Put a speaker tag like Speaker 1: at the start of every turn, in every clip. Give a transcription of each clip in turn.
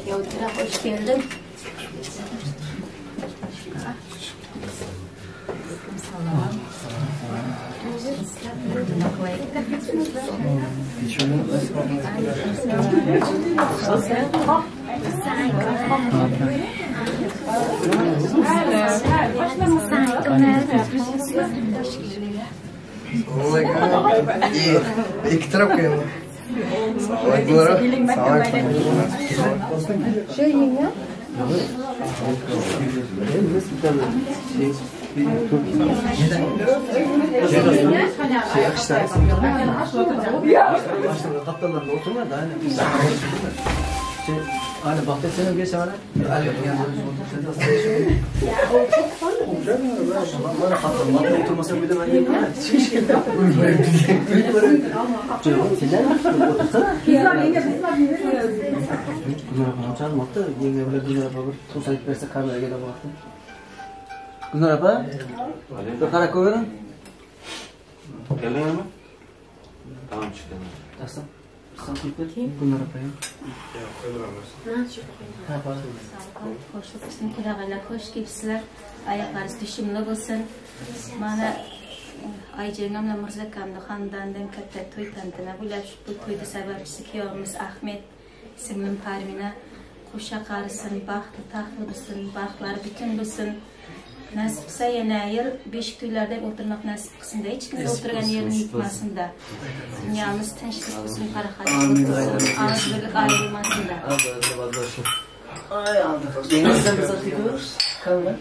Speaker 1: Yolculuğa hoş geldin.
Speaker 2: İyi. İki taraf koyalım.
Speaker 1: Şey yenge.
Speaker 3: Şey akışlar. Kaptanlarında oturma da hani. Şey, hani bak desene geç hani. Bana kaptanlar oturmasa bir de ben yapamam. Otursana. Gülnar apa çağırmaktı. Yenge bile Gülnar apa bir tuz ayıp verse kameraya gele baktı. Gülnar apa? Bir kara koyalım.
Speaker 4: Geldin mi? Tamam çıktım.
Speaker 3: Aslan. Aslan koyup ver. Gülnar apa ya. Ha pardon.
Speaker 1: Hoşluk olsun kudağaylar, hoş gelipsizler. Ayaklarınız düşümlü olsun. Mana Aycengamla Murzakamni xonadondan katta to'y tantana bo'ladi. Bu to'yda sababchisi kuyovimiz Ahmet, singlim Parmina qo'sha qarisin, baxtli taxtli bo'lsin, baxtlari butun bo'lsin. Nasib qilsa yana yil beshik to'ylarda o'tirmoq nasib qilsin-da, hech kim o'tirgan yerini yitmasin-da. Dunyomiz tinchlik bo'lsin, paraxatlik bo'lsin, og'iz birlik ayrilmasin-da.
Speaker 3: Ay aldı. Yengesi bir saat yıkılır. Kamera.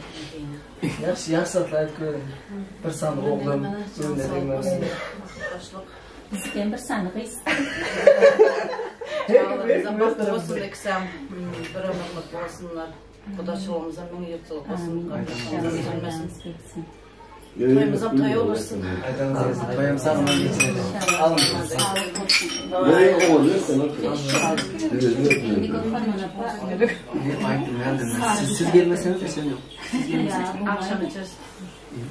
Speaker 3: Yaxshi, yaxshi saatlar aytib ko'ring. Bir sandiq o'g'lim.
Speaker 1: Bizga bir sandig'ingiz.
Speaker 5: Çağlarımıza bahtı olsun eksem, bir ömürlük olsunlar. Kudaçılığımıza min yurtçılık olsun. Kardeşlerimiz üzülmesin. Toyumuza toy olursun.
Speaker 3: Toyum sağlam geçirelim. Alın. Siz, siz gelmeseniz de sen yok.
Speaker 5: Akşam içeriz.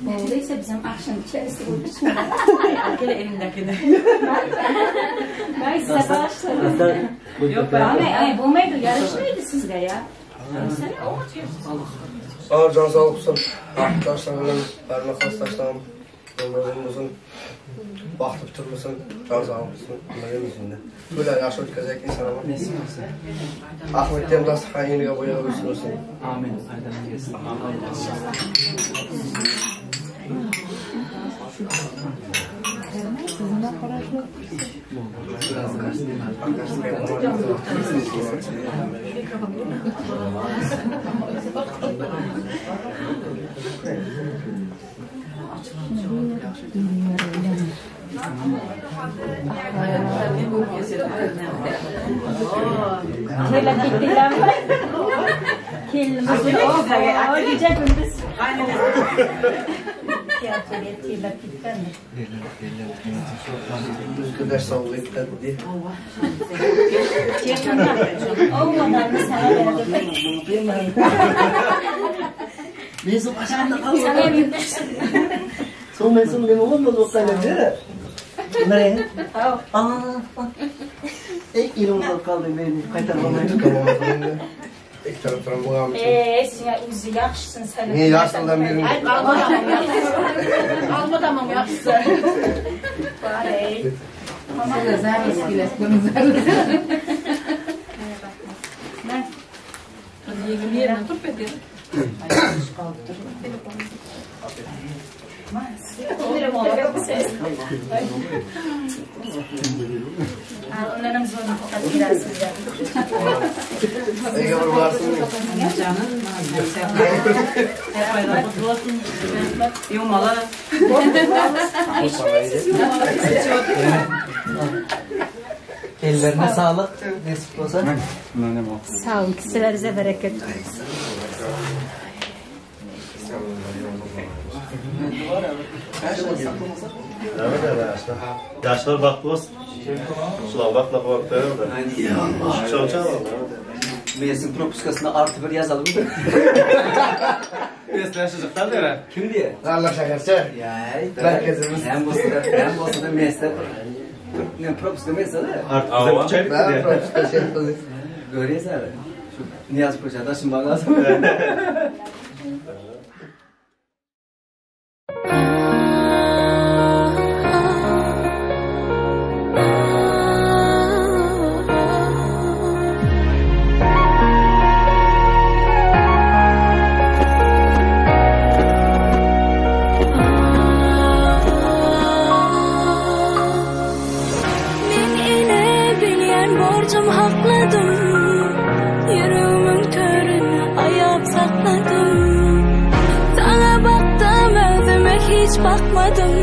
Speaker 1: Olduysa bizim akşam içeriz.
Speaker 5: Gel elindekini.
Speaker 1: Ben size bağışlarım.
Speaker 3: Yok
Speaker 1: Ama ay bo'lmaydi, yarashmaydi sizga ya.
Speaker 2: Ağır can sağlık olsun. Bahtı taşlanın, parmak has taşlanın. Ömrün olsun. Bahtı bitirmesin, can sağlık olsun. Bunlar yüzünde. Böyle yaxşı ötkazak insan ama.
Speaker 3: Nesin olsun.
Speaker 2: Ahmet'ten dasturxon yeniga bo'yab o'ssin olsun.
Speaker 3: Amin. Aydan gelsin. Biraz karşı değil mi?
Speaker 1: To'ylab ketdinglarmi? Kelinimiz kecha kunduz. Terlab ketganmi?
Speaker 2: Kudаш sağlık dedi.
Speaker 1: Olmadanını sana verdim.
Speaker 3: Mezun aşağıda kalsın.
Speaker 1: Sana verdim.
Speaker 3: Son mezun deme olmaz o kadar değil mi? Nereye? Aa, Ey ilim kaldı beni. Qaytarmamaydi.
Speaker 2: İki taraftan buğam için.
Speaker 1: Ee, sen o'zi yaxshisin sen.
Speaker 2: Niye yaşlıdan birini?
Speaker 5: Ay alma tamam yaxşısı. Alma tamam yaxşısı.
Speaker 1: Ey.
Speaker 5: Yengim yerine turup edin. Ay kaldı dur.
Speaker 1: Ondan ham zo'rni to'xtatib berasizlar.
Speaker 2: Ege bir varsın.
Speaker 5: Canım. Her bayram kutlu olsun. Yumala.
Speaker 3: Ellerine sağlık. Nesip olsa.
Speaker 1: Sağ olun, kisələrinize bərəkət.
Speaker 4: Yaşlar bahtlı olsun. Şular bahtlı bahtlı. Çok çok.
Speaker 3: Mezun propiskasına artı bir yazalım.
Speaker 4: Esler çocuklar değil mi?
Speaker 3: Kim diye?
Speaker 2: Allah şekerçi.
Speaker 3: Ya,
Speaker 2: Merkezimiz.
Speaker 3: Hem olsa da hem olsa da mesler. Ne propiska mesele?
Speaker 4: Artık
Speaker 2: Ben propiska şey kızı.
Speaker 3: Görüyorsun abi. Şu Niyaz Paşa taşınmak lazım.
Speaker 6: Men ene bilýän borjum hakladym, Ýüregimiň töründe aýap sakladym. Saňa bakdym özüme hiç bakmadym,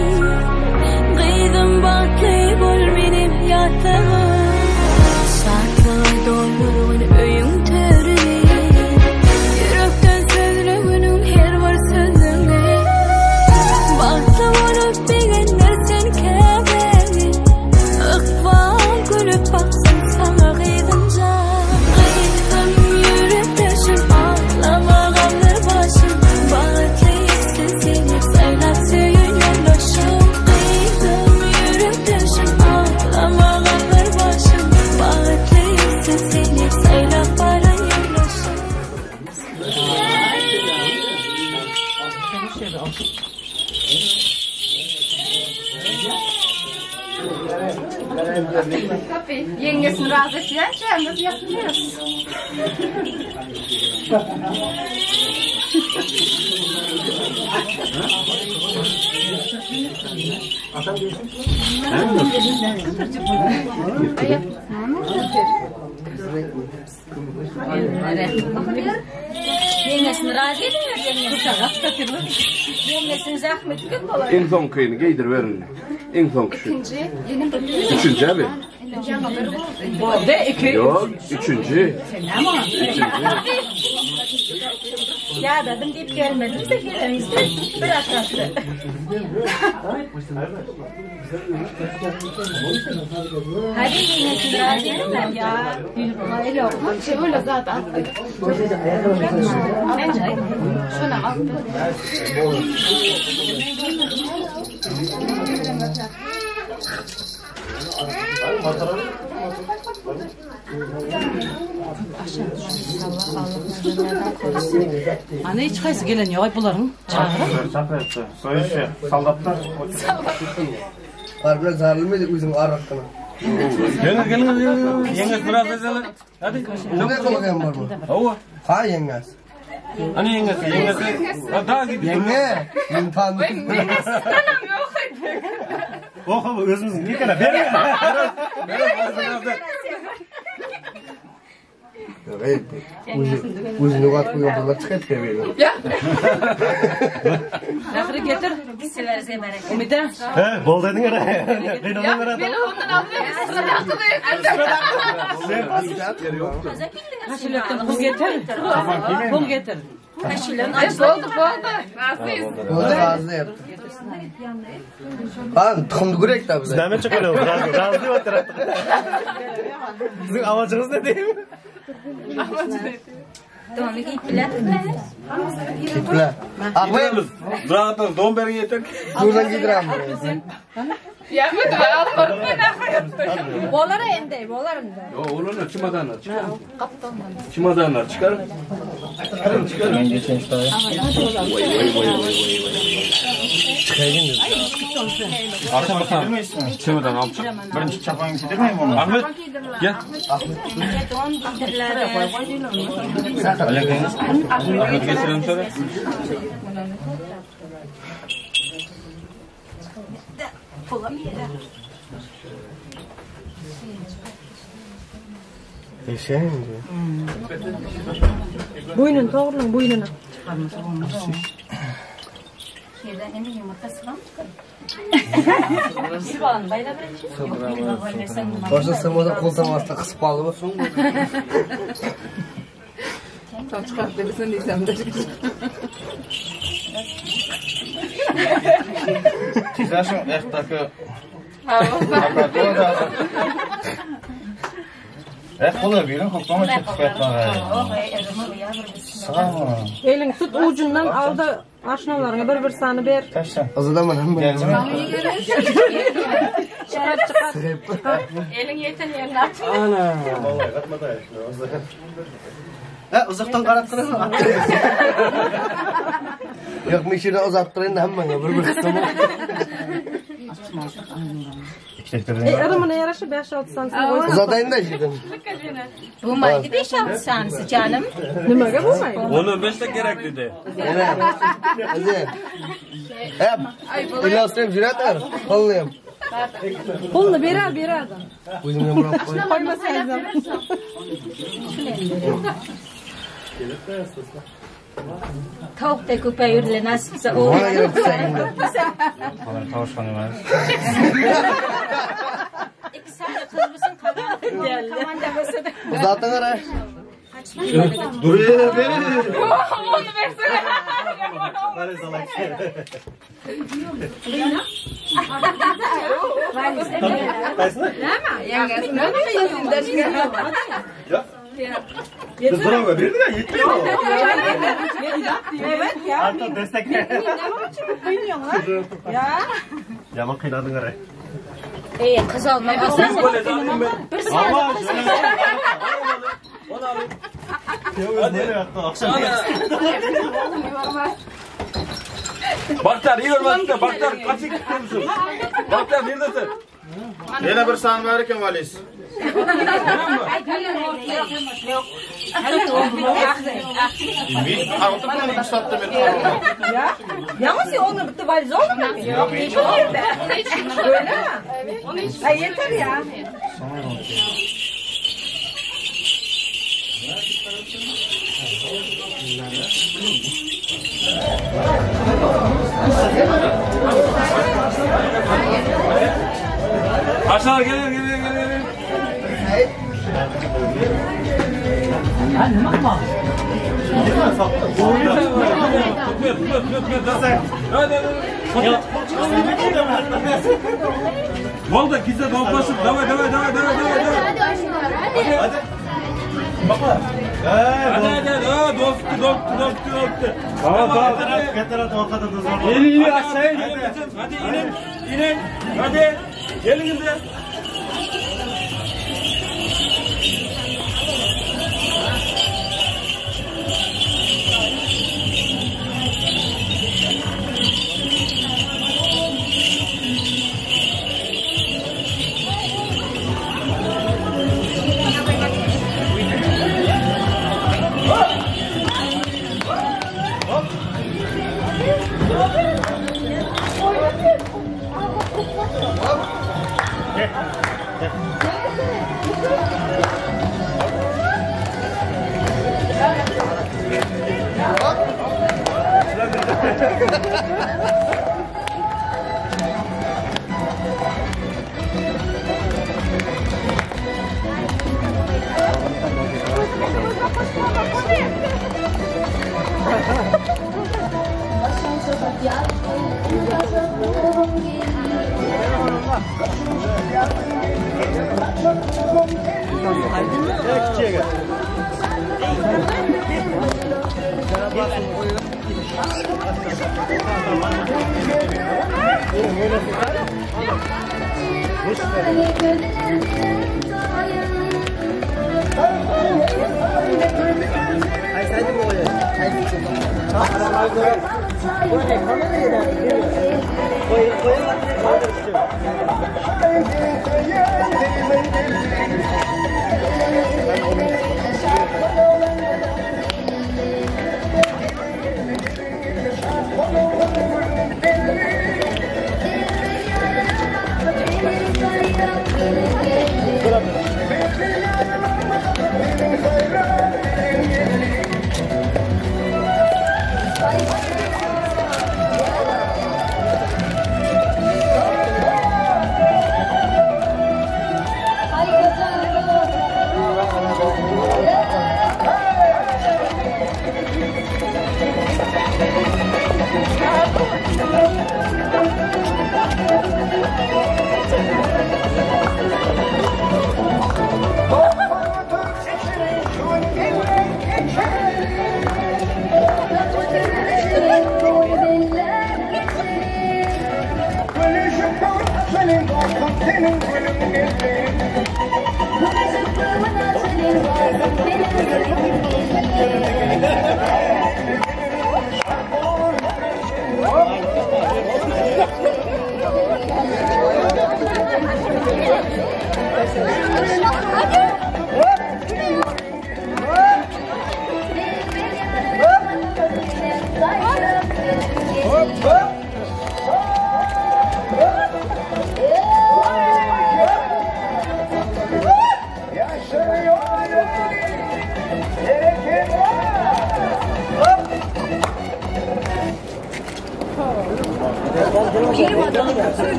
Speaker 6: Gyzym bagtly bol menem ýatagym. Şatlyga doldurgyn öýüň törüni, Ýürekden sözleginiň her bir sözüňi. Bagtly bolup begendir sen käbäňi, Ykbal gülüp baksyn saňa gyzymjan. Gyzym ýürekdeşim aglama galdyr başyň, Bagtly etsin seni saýlap söýen ýoldaşyň. Gyzym ýürekdeşim aglama galdyr başyň, Bagtly etsin seni saýlap baran ýoldaşyň.
Speaker 1: Tabii yengesini razı etýänçä biz ýatmyrys. Ýeňňesini razy ediňler ýeňňesini. Ýeňňesini zähmeti köp bolar.
Speaker 4: Iň soňkyny geýdiriberiň. Iň soňky şu.
Speaker 1: Ikinji, ýene bir.
Speaker 4: Üçünji abi.
Speaker 5: Boldy iki.
Speaker 4: Ýok, üçünji. Üçünji.
Speaker 1: Ýadadym diýip gelmedim de gelenizde bir atlatdy. Hadi ýeňňesini razy ediňler ýa.
Speaker 5: Ana hiç haýsy gelen ýok bularyň. Çagyryp.
Speaker 7: Soyuşu, soldatlar.
Speaker 2: Harbiden zarılmaydı özüm arıkkını.
Speaker 7: Gelin gelin gelin. Yengesi biraz ezelim. Hadi.
Speaker 2: Ne kılık var bu?
Speaker 7: Hava.
Speaker 2: Ha yengesi.
Speaker 7: Hani yengesi, yengesi. Ha daha gidip.
Speaker 2: Yenge. Men tanıdım.
Speaker 7: Oha özümizin ne kadar berin.
Speaker 2: Evet. Özünü gat koyup bunlar çıkıp bebeğim.
Speaker 5: Ahri getir.
Speaker 1: Gitseler bereket.
Speaker 5: Umide.
Speaker 7: He, bol dedin ara. Kıynamam ara.
Speaker 5: Kaşilekten pul getir. Pul getir.
Speaker 1: Boldy
Speaker 2: boldy. Razı yaptı. Ha tuxumdu görek da bize.
Speaker 7: Name çıkıyor? Razı, razı diyor artık. Sizin amacınız ne değil mi?
Speaker 1: Donu giyip bilen.
Speaker 2: Gitme. Ahmet.
Speaker 4: Rahatın don berin yeter.
Speaker 2: Buradan gidirem.
Speaker 1: Bolar endi, bolar endi.
Speaker 4: Yo olur çimadanlar çıkar. Çimadanlar çıkar. Çıkarın çıkarın.
Speaker 2: Vay vay vay vay vay.
Speaker 7: Arka bakalım. Çimadan al çık.
Speaker 8: Birinci çapan giydirmeyeyim onu.
Speaker 7: Ahmet gel.
Speaker 1: Don giydirler.
Speaker 7: Ahmet getirelim şöyle.
Speaker 2: Eşeğim diyor.
Speaker 9: Boýnuny togrulyň boýnuny.
Speaker 1: Yerden emin yumurta sıvam çıkar. Bir balanı bayla birinci. Yok bir balanı versen
Speaker 2: Başta sığmasa kol tamasında kısıp kaldı mı?
Speaker 8: Tizlaşın ehtaki. Eh kola birin koklama çekip yatmağa. Sağ ol.
Speaker 9: Eliň tut ucundan al da aşnalaryňa bir bir sany ber.
Speaker 8: Taşla.
Speaker 2: O zaman hemen.
Speaker 8: Geldim.
Speaker 9: Çykar çykar.
Speaker 1: Elin yeten yerine at.
Speaker 4: Ana. Vallahi katma da.
Speaker 2: He uzaktan qarattırın. Yok mişini uzattırın da hemen bir bir kısmı.
Speaker 9: E ırımına yaraşa 5-6 santim qo'ysa.
Speaker 2: Uzatayım da şimdi.
Speaker 1: Bo'lmaydi 5-6 santim canım.
Speaker 9: Nimaga bo'lmaydi?
Speaker 10: 10-15 ta kerak dedi.
Speaker 2: Hadi. Hep. İlyas'ım jürat Kollayım.
Speaker 9: Pulni berar, beradi.
Speaker 2: O'zimga murab qo'y.
Speaker 9: Qo'ymasangiz ham.
Speaker 1: Tovuqda ko'payurlar nasibsa o.
Speaker 2: Bana gerek sen.
Speaker 8: Ular tovushxon emas.
Speaker 1: İki saniye kız mısın? Komanda bo'lsa da.
Speaker 2: Uzatın ara.
Speaker 4: Dur ya ver.
Speaker 1: Onu versene.
Speaker 4: Biz bravo berdik ya yetmiyor.
Speaker 5: Evet ya.
Speaker 4: Artık destek.
Speaker 5: Nima uchun qiynayaplar? Ya.
Speaker 4: Yaman qiynadın ara.
Speaker 1: Ey qiz olma olsan bir saniye kız.
Speaker 4: Hadi. Akşam.
Speaker 10: Baktar iyi görmezsin. Baktar kaçık musun? Baktar neredesin?
Speaker 8: Yana bir san bor ekan valiz. Men altı pulni sotdim men.
Speaker 5: Ya. Yalnız onu bitta valiz oldimi? Yo'q, Öyle mi? Ha, yeter ya.
Speaker 10: Aşağı gelin gelin gelin. Oldu gizli toplasın. Давай давай давай давай давай. Hadi. Hadi. Hadi hadi hadi. Doluptu doluptu doluptu doluptu.
Speaker 4: Tamam tamam. Getir ortada da
Speaker 10: İnin aşağı inin. Hadi inin. İnin. Hadi. Gelin kızım.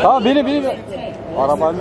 Speaker 7: Tamam benim benim. Arabanın.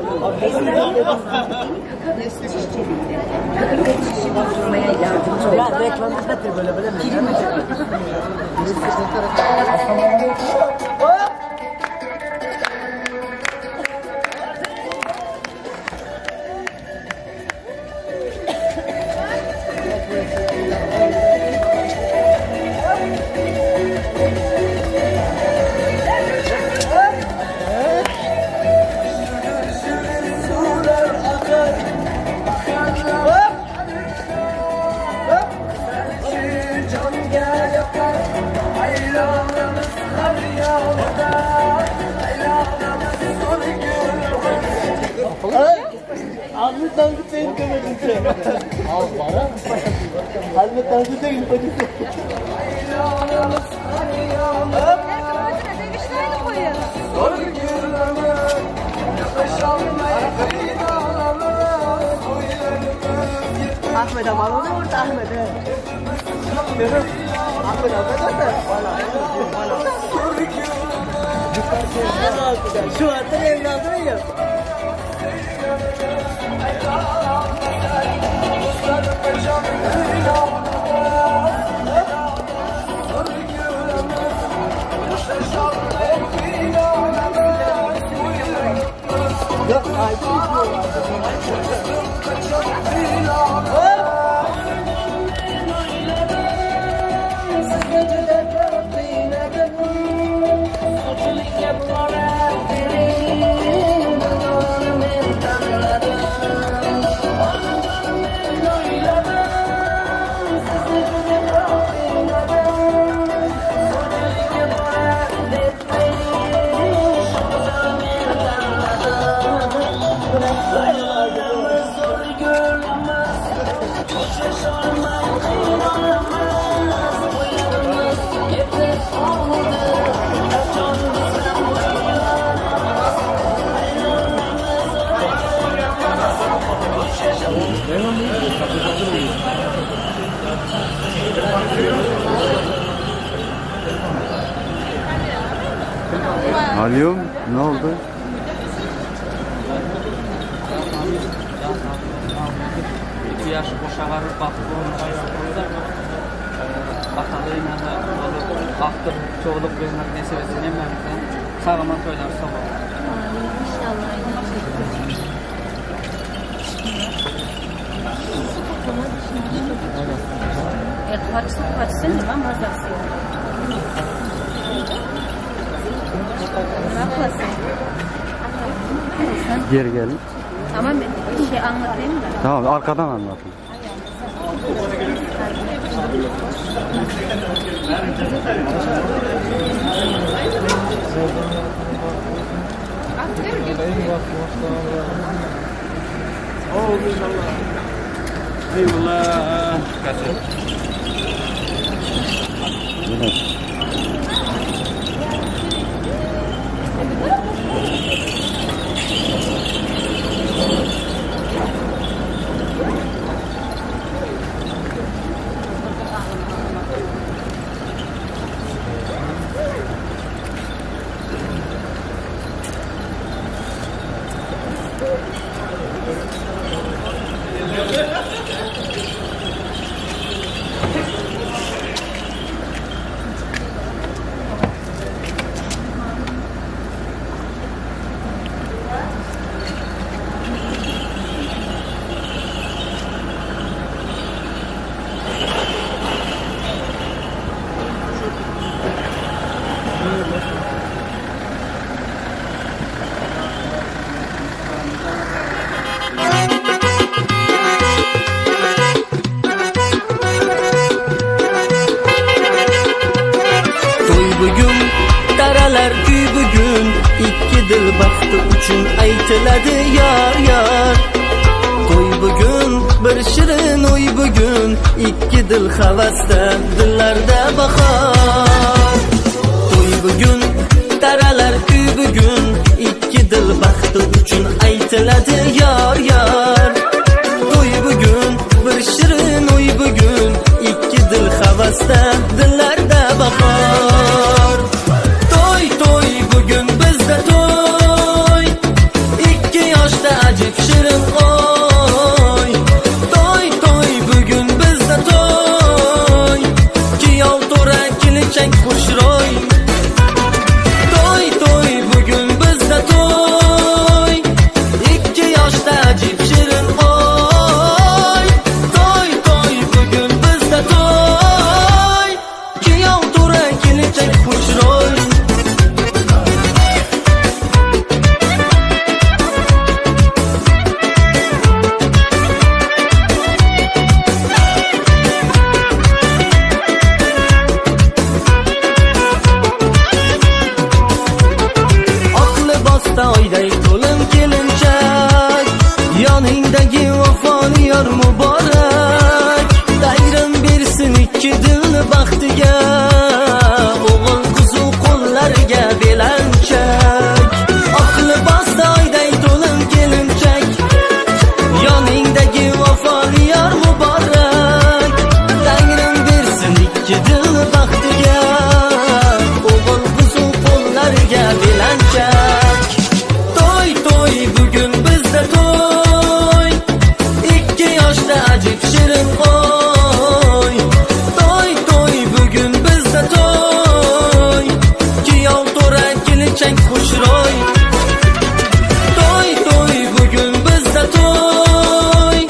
Speaker 7: Alo, ne oldu?
Speaker 9: İki yaşı boşa varıp baxdı, atalıyla da axtıq, çoğuluq vermək nesib etsin, hemməmizdən sağ-aman toylar sağ olun.
Speaker 1: İnşallah. Kaçsın kaçsın nima mazasi yo'q. Nima qilasan?
Speaker 7: Geri gelin.
Speaker 1: Tamam bir şey anlatayım da.
Speaker 7: Tamam arkadan anlatın.
Speaker 10: Eyvallah.
Speaker 11: Bugun taralar kuy bugun Ikki dil baxti uchun aytiladi yor yor. To'y bugun bir shirin o'y bugun Ikki dil havasda dillarda bahor. To'y bugun taralar kuy bugun Ikki dil baxti uchun aytiladi yor yor. To'y bugun bir shirin o'y bugun Ikki dil havasda dillarda bahor. To'y to'y bugun bizda to'y Ikki yoshda ajib shirin oy. To'y to'y bugun bizda to'y Kuyov to'ra kelinchak xushro'y. To'y to'y bugun bizda to'y Ikki yoshda ajib shirin oy. To'y to'y bugun bizda to'y Kuyov to'ra kelinchak xushro'y. Oq libosda oyday to'lin kelinchak, yoningdagi vafoli yor muborak. Tangrim bersin ikki dilni baxtiga, o'g'il qizu qo'llariga belanchak. Oq libosda oyday to'lin kelinchak, yoningdagi vafoli yor muborak. Tangrim bersin ikki dilni baxtiga, o'g'il qizu qo'llariga belanchak. To'y to'y bugun bizda to'y, ikki yoshda ajib shirin oy. To'y to'y bugun bizda to'y, kuyov to'ra kelinchak xushro'y. To'y to'y bugun bizda to'y,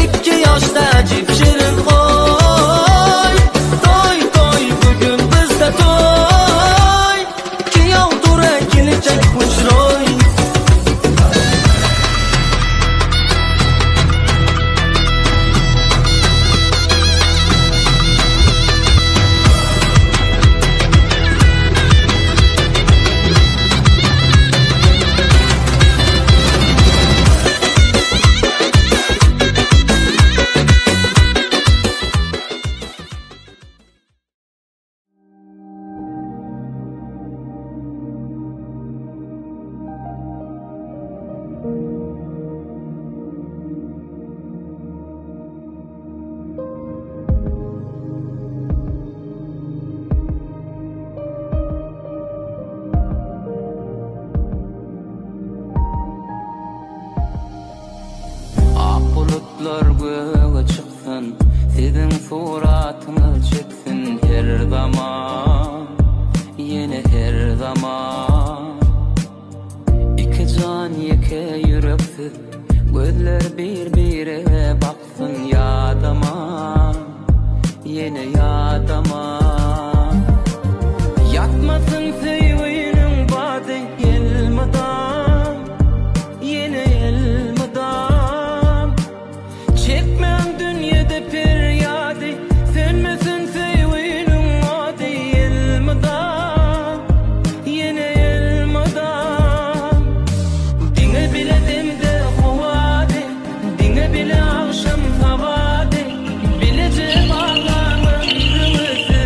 Speaker 11: ikki yoshda ajib shirin oy. To'y to'y bugun bizda to'y, kuyov to'ra kelinchak xushro'y.
Speaker 12: Ak bulutlar göge çyksyn, siziň suratyňyz çeksin her zaman, ýene her zaman. Iki jan ýeke ýüreksiz, gözler bir-bire baksyn ýadama, ýene ýadama. Ýatmasyn söýgüniň bady elmydam, ýene elmydam. Çekmem dünýede perýady, sönmesin söýgüniň ady elmydam, ýene elmydam. Diňe bile demde howady, diňe bile agşam sabady, bilece baglaň ömrüňizi.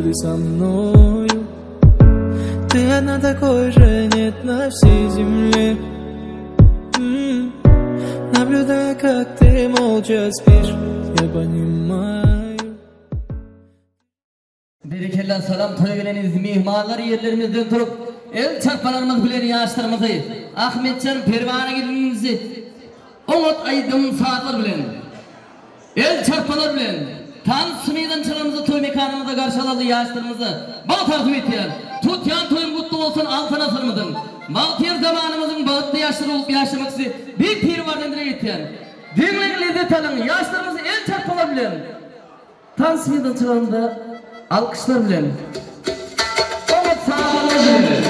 Speaker 12: Что ты со мною Ты одна такой же нет на всей земле М-м. Наблюдая, как ты молча спишь Я понимаю
Speaker 9: Berekella salam toýa geleniz myhmanlar ýerlerimizden turup el çarpalarymyz bilen ýaşlarymyzy Ahmetjan Perwana gelinimizi oňat aýdym sazlar bilen el çarpalar bilen tans meýdançalarymyzda toý mekanymyzda garşy alaly ýaşlarymyzy bagt arzuw etýär tutýan toýuň gutly bolsun altyn asyrymyzyň bagtyýar zamanymyzyň bagtly ýaşlary bolup ýaşamak sizi Beýik Piribardan dileg etýän diňleň lezzet alyň ýaşlarymyzy el çarpalar bilen Tans meýdançalarynda alkyşlar bilen oňat sazlar bilen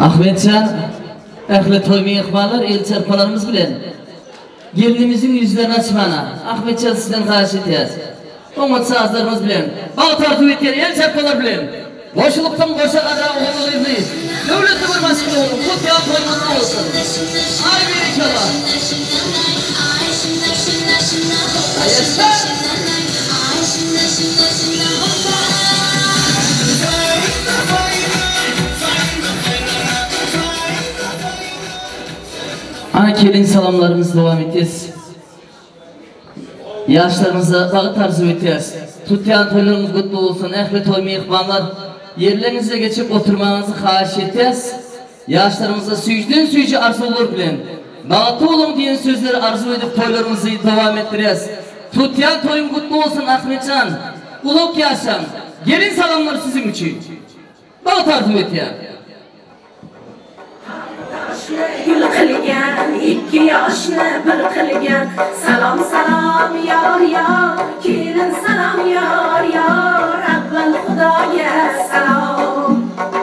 Speaker 9: Ahmetjan, ähli toý myhmanlar el çarpalarymyz bilen gelnimiziň ýüzlerini açmana Ahmetjan sizden haýyş edýäs. Oňat sazlarymyz bilen bagt arzuw etýän el çarpalar bilen goşulypsyň goşa gadra ogully-gyzly döwletli bir maşgala boluň gutýan toýuň gutly bolsun. Aý berekella. Aý ýaşa. Ana kelin salamlarymyzy dowam etýäs. Ýaşlarymyza bagt arzuw etýäs. Tutýan toýlaryňyz gutly bolsun ähli toý myhmanlar ýerleriňize geçip oturmagyňyzy haýyş etýäs. Ýaşlarymyza süýjüden süýji arzuwlar bilen Bagtly boluň diýen sözleri arzuw edip toýlarymyzy dowam etdirýäs. Tutýan toýuň gutly bolsun Ahmetjan. Uzak ýaşaň. Gelin salamlar siziň üçin. Bagt arzuw etýän.
Speaker 13: Daşny gül kylgan, ikki ýaşny bir kylgan, Salam salam ýar ýar, kelin salam ýar ýar, Awwal Hudaýa salam.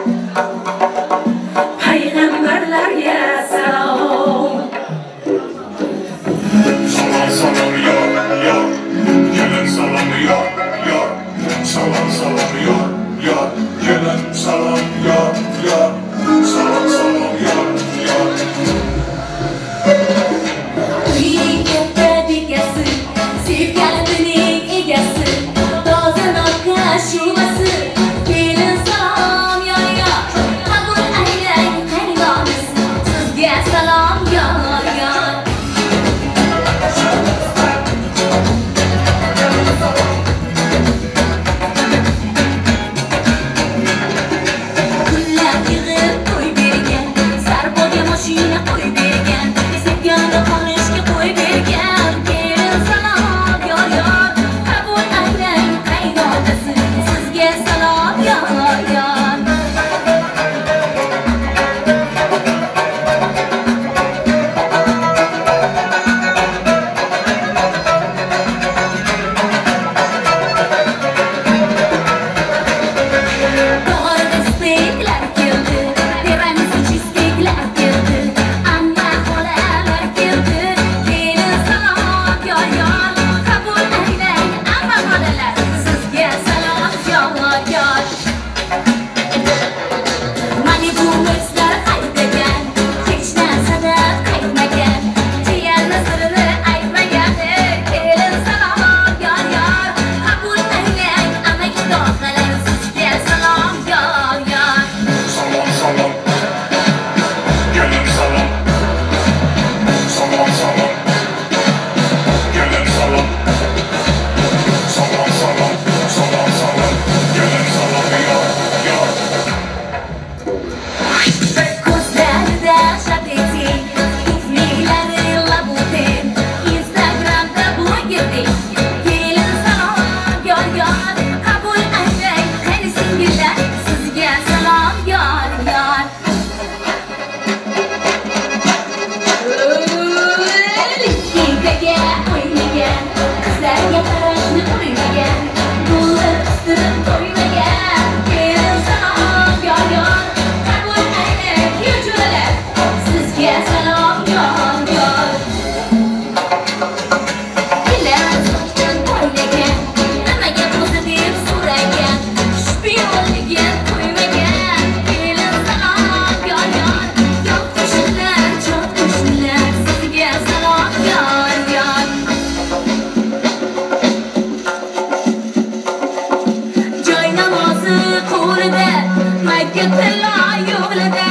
Speaker 6: tilla yo'lida,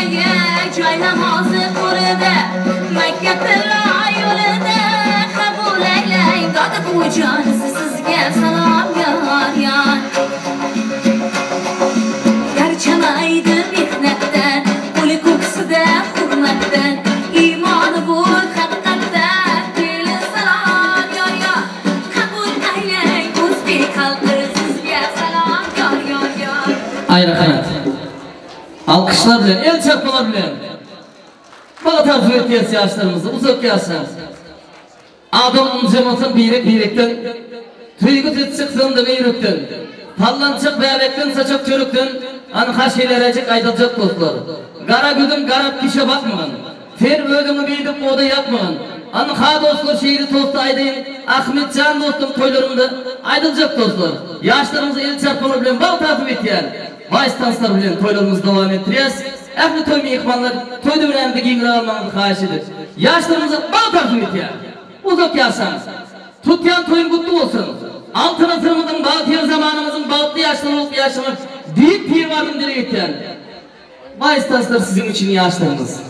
Speaker 6: joy namozi qo'lida. Makka tilla yo'lida, qabul aylang dod bujon, sizga salom yor yor. Charchamaydi mehnatdan, qo'li ko'ksida hurmatdan, iymoni bo'l haqiqatda, kelin salom yor yor. Qabul aylang o'zbek xalqi, sizga salom yor yor yor.
Speaker 9: Ay rahmet. Alkışlar bilen, el çarpmalar bilen. Bana tarif ettiğiniz yaşlarımızı, uzak yaşlar. Adam umcamasın birek birekten, tüygü çıksın da meyrükten, pallançık bebekten saçak çörükten, anha şeylerecek aydılacak dostlar. Qara güdüm qarab kişe bakmağın, sen özünü bilip oda yapmağın. Anha dostlar şiiri tostu aydayın, Ahmetcan dostum toylarımda aydılacak dostlar. Yaşlarımızı el çarpmalar bilen bal tarif ettiyen, Vay stanslar bilen toylarımızı devam ettireceğiz. Ehli toy mehmanlar toy dövrende giňre almaňyzy haýyş edip. Yaşlarımızı bal tarif ettiyen, uzak yaşan, tutyan toyun kutlu olsun. Altın asırımızın, batı zamanımızın batlı yaşları olup yaşlanıp büyük pir vardım dile getiren. Vay stanslar sizin için yaşlarımız.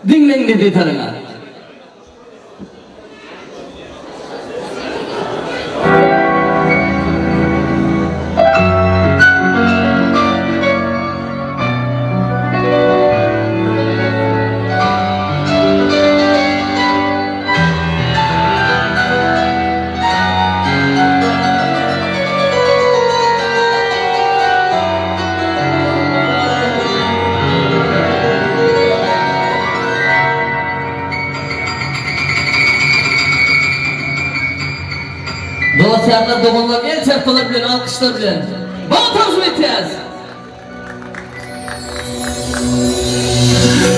Speaker 9: Dinleyin dediği tarına. Dolaşanlar, dogonlar, el çarpmalar bilen, alkışlar bilen. Bana tavsiye edeceğiz.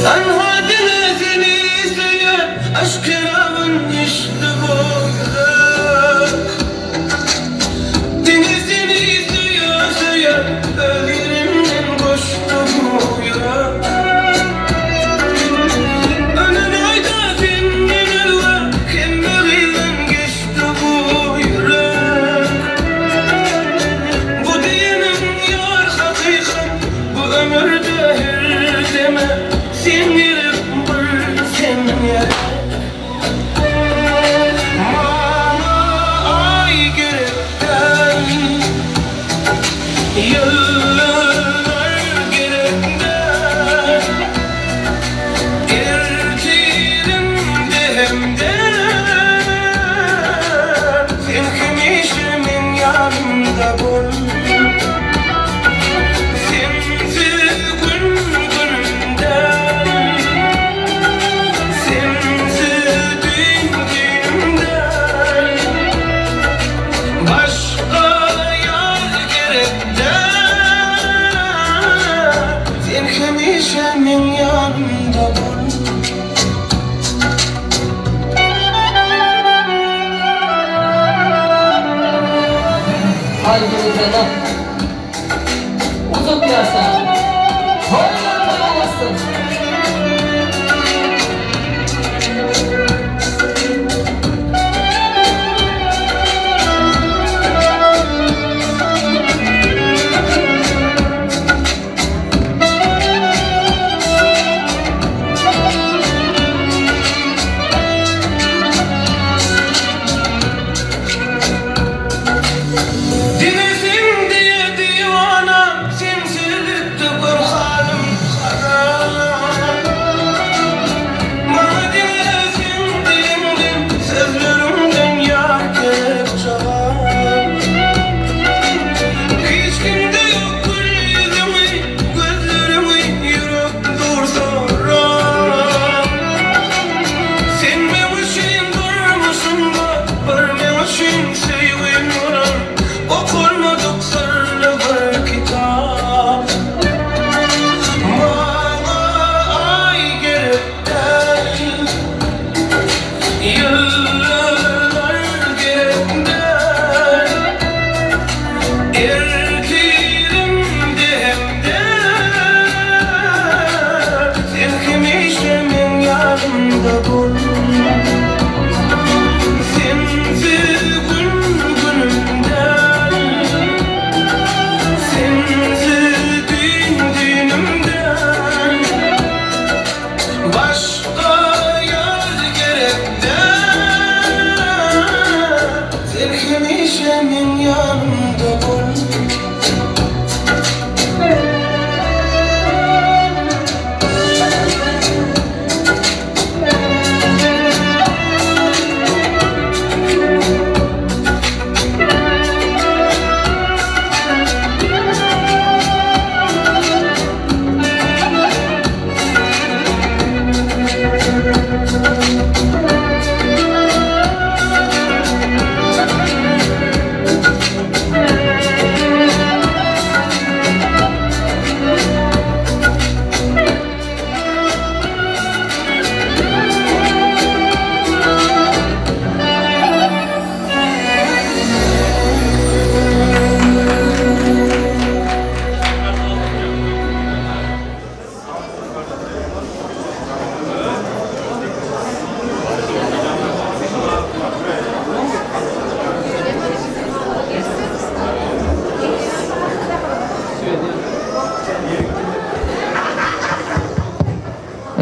Speaker 12: Anha denizini izleyen aşk kiramın işte bu yürek. Denizini izliyor izleyen ölerimden koştu bu yürek. Önün ayda dinlenirler, kemerinden geçti bu yürek. Bu dinim yar hakikat, bu ömürde her deme. Sen gelip bir sen gel. Bana ay gerekten, yıllar gerekten. Ertirimde hem de sen hemişe yanımda bol. Sensiz gün günümden, sensiz dün günümden. Başka yar gerekten, sen hemişe yanımda bol.
Speaker 9: Haydi bakalım. Uzak yaşa. Toylar toy olsun.
Speaker 12: Denizim diye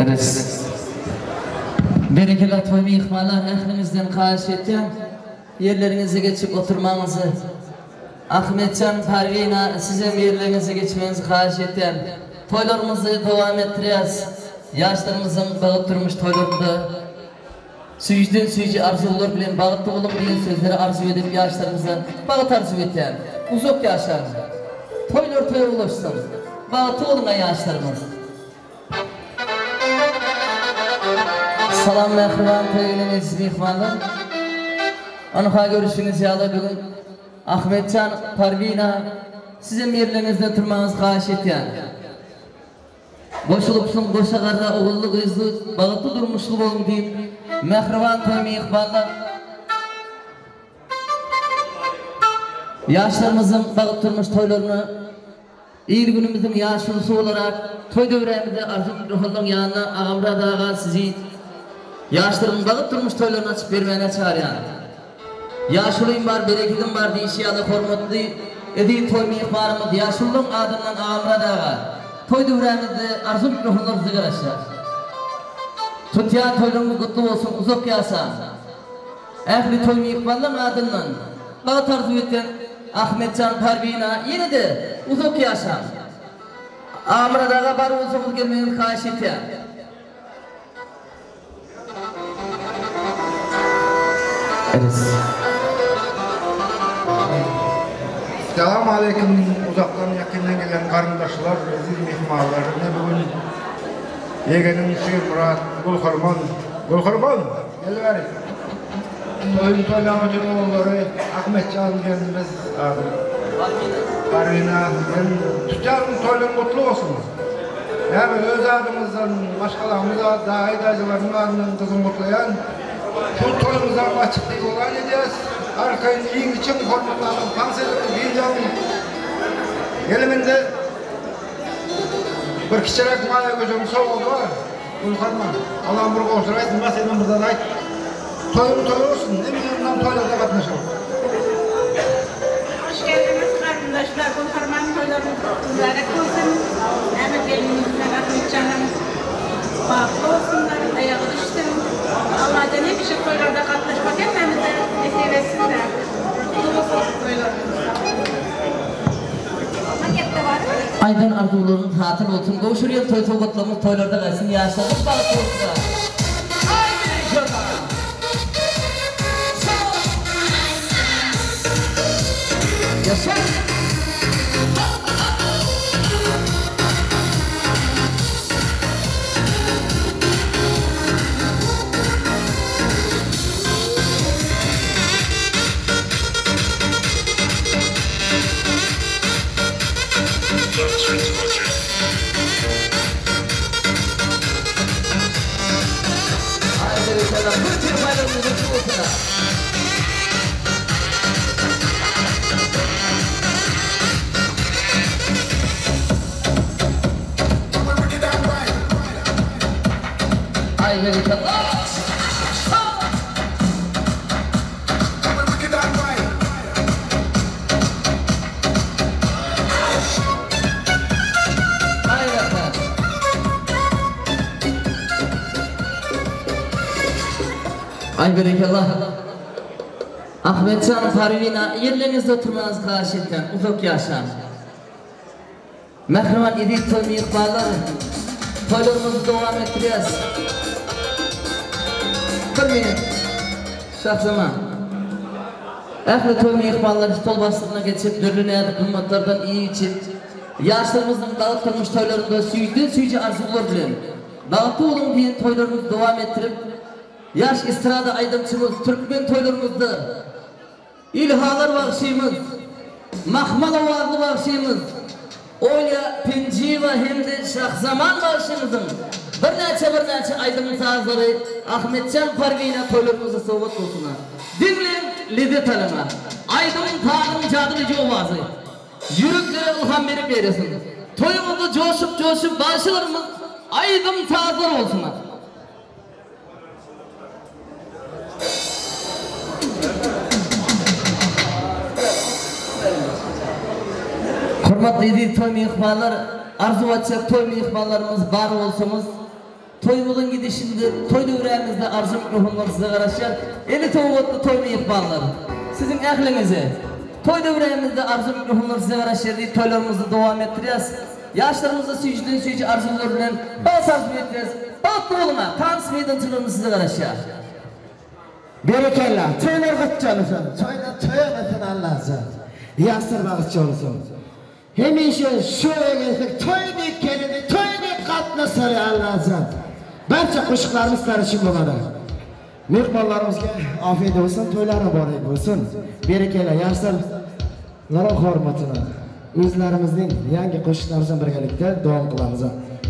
Speaker 9: Eres. Berekella toý myhmanlar ähliňizden haýyş etýän ýerleriňize geçip oturmagyňyzy. Ahmetjan Parwina sizem ýerleriňize geçmegiňizi haýyş etýän. Toýlarymyzy dowam etdirýäs. Ýaşlarymyzyň bagyt durmuş toýlarynda süýjüden süýji arzuwlar bilen bagtly boluň diýen sözleri arzuw edip ýaşlarymyza bagt arzuw etýän. Uzak ýaşaň. Toýlar toýa ulaşsyn. Bagtly boluň aý ýaşlarymyz. Salam mähriban toýa gelen eziz myhmanlar. Ynha görüşiňiz ýaly bu gün Ahmetjan Parwina sizem ýerleriňizde turmagyňyzy haýyş etýän. Goşulypsyň goşa garra ogully gyzly bagtly durmuşly boluň diýip mähriban toý myhmanlar Ýaşlarymyzyň bagt durmuş toýlaryna il günümiziň ýaşulusy bolarak toý döwrämizde Arzuw Ruhullaň ýanyna Agamyrat aga sizi ýaşlaryň bagt durmuş toýlaryny açyp bermäne çagyrýan. Ýaşulym bar berekedim bar diýişi ýaly hormatly eziz toý myhmanymyz ýaşululaň adyndan Agamyrat aga toý döwrämizde Arzuw Ruhullar size garaşýar. Tutýan toýlaryňyz gutly bolsun uzak ýaşaň. Ähli toý myhmanlaň adyndan bagt arzuw etýän Ahmetjan Parwina ýene-de uzak ýaşaň. Amyrat aga bar bolsaňyz gelmegiňizi haýyş etýän.
Speaker 8: Salam aleýkum uzakdan ýakyndan gelen garyndaşlar, eziz myhmanlar. Ine bu gün ýegenim Şirmyrat Gulhorman, Gulhorman! Gel bäri. Toýuny toýlap oturan ogullary Ahmetjan gelnimiz ady. Parwina gelin tutýan toýlaryň gutly bolsun. Näme öz adymyzdan, maşgalamyz daýy daýzalarymyň adyndan gyzym gutlaýan. Şu toýumyzam açyk yglan edýäs. Arkaýyn iýiň içiň, hormatly adam tans ediň, dynç alyň. Geliň indi bir kiçiräk maýa göjegiň sowgady bar. Gulharman, Allam bir gowşur aýt, nima senem bir zat aýt. Toýuň toý bolsun, hemmämizem toýlarda gatnaşalyk.
Speaker 14: Hoş geldiňiz garyndaşlar Gulharman toýlaryňyz mübärek bolsun. Näme gelinimiz bilen Ahmetjanyň bagtly bolsunlar, aýagy düşsün. Allajan hemişe toýlarda gatnaşmak hemmämize nesip etsin-de. Gutly bolsun toýlaryňyz.
Speaker 9: Aýdan arzuwlaryň hasyl bolsun gowşurýan toý sowgatlarymyz toýlarda gaýtsyn ýaşlaryňyz bagtly bolsun. Aý berekella. Ýaşa. Aý berekella bir pirpaýlarymyz gutly bolsun. Aý berekella. Aý berekella. Ahmetjan Parwina ýerleriňizde oturmagyňyzy haýyş etýän. Uzak ýaşaň. Mähriban eziz toý myhmanlar, toýlarymyzy dowam etdirýäs. Bir minut. Şahzaman. Ähli toý myhmanlary stol başlygyna geçip, dürli näzik gymmatlardan iýip-içip, ýaşlarymyzyň bagtly durmuş toýlarynda süýjüden-süýji arzuwlar bilen Bagtly boluň diýen toýlarymyzy dowam etdirip, ýaş estrada aýdymçymyz türkmen toýlarymyzda Ilhalar bagşymyz, Mahmal owazly bagşymyz, Olýa Penjiýewa hem-de Şahzaman bagşymyzyň birnäçe-birnäçe aýdym-sazlary Ahmetjan Parwina toýlarymyzda sowgat bolsun-a. Diňläň, lezzet alyň-a. Aýdym-sazyň jadylyjy owazy ýüreklere ylham berip ýaýrasyn. Toýuňyzda joşup-joşup bagşylarymyz aýdym-sazlar bolsun-a. Hormatly eziz toý myhmanlar, arzuw etjek toý myhmanlarymyz bar bolsaňyz. Toýumyzyň gidişinde, toý döwrämizde arzyly mikrofonlar size garaşýar. Eli sowgatly toý myhmanlar! Siziň ähliňize Toý döwrämizde arzyly mikrofonlar size garaşýar diýip toýlarymyzy dowam etdirýäs. Ýaşlarymyza süýjüden süýji arzuwlar bilen bagt arzuw etýäs. Bagtly boluň-a! Tans meýdançalarymyz size garaşýar.
Speaker 15: Berekella! Toýlar gutly bolsun! Toýlar toýa bolsun Allajan! Ýaşlar bagtly bolsun! Hemişe şu oýa gelsek toý diýip geleli toý diýip gatnaşaly Allajan! Barça goşuklarymyz sizler üçin bolady. Myhmanlarymyzga afiyet bolsun toýlar mübarek bolsun! Berekella ýaşlar laryň hormatyna özlerimizniň ýangi goşuklarymyz bilen birgelikde dowam kylamyz.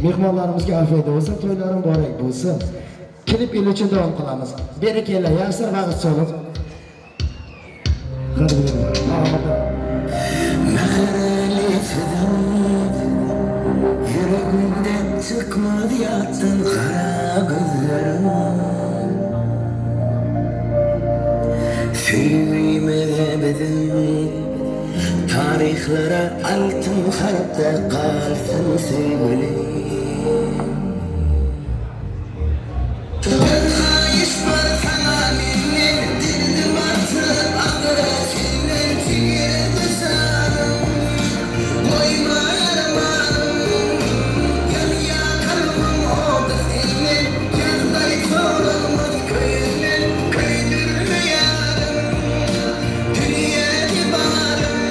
Speaker 15: Myhmanlarymyzga afiyet bolsun toýlar mübarek bolsun! Klip il üçin dowam kylamyz. Berekella ýaşlar bagtly boluň.
Speaker 16: Mähirli sözüň ýüregimden çykmaz ýatdan gara gözleriň. Söýgimize biziň taryhlara altyn harpda galsyn söýgülim. Bir haýyş bar saňa menden, Derdim artyp agyr senden, Jigerimi janym, Goýma armanym. Ýanýa kalbym ody senden, Ýagdaý soralmaz köýenden, Köýdürme ýarym, Dünýäde barym.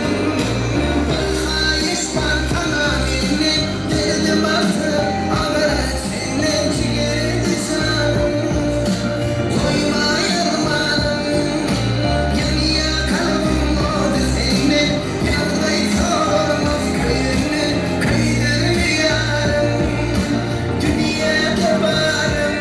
Speaker 16: Bir haýyş bar saňa menden, Derdim artyp agyr Senden jigerdi janym, Goýma armanym. Ýanýa kalbym ody senden, Ýagdaý soralmaz köýenden, Köýdürme ýarym, Dünýäde barym.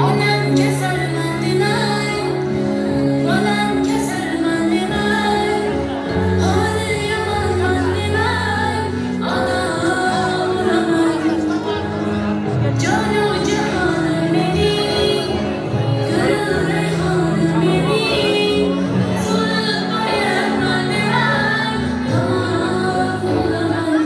Speaker 6: Onam kasalman demang, bolam kasalman demang, holi yomonman demang, onam uraman. Jonu jahonim mening, gulu rayhonim mening, so'lib boryapman demang, tomon uraman.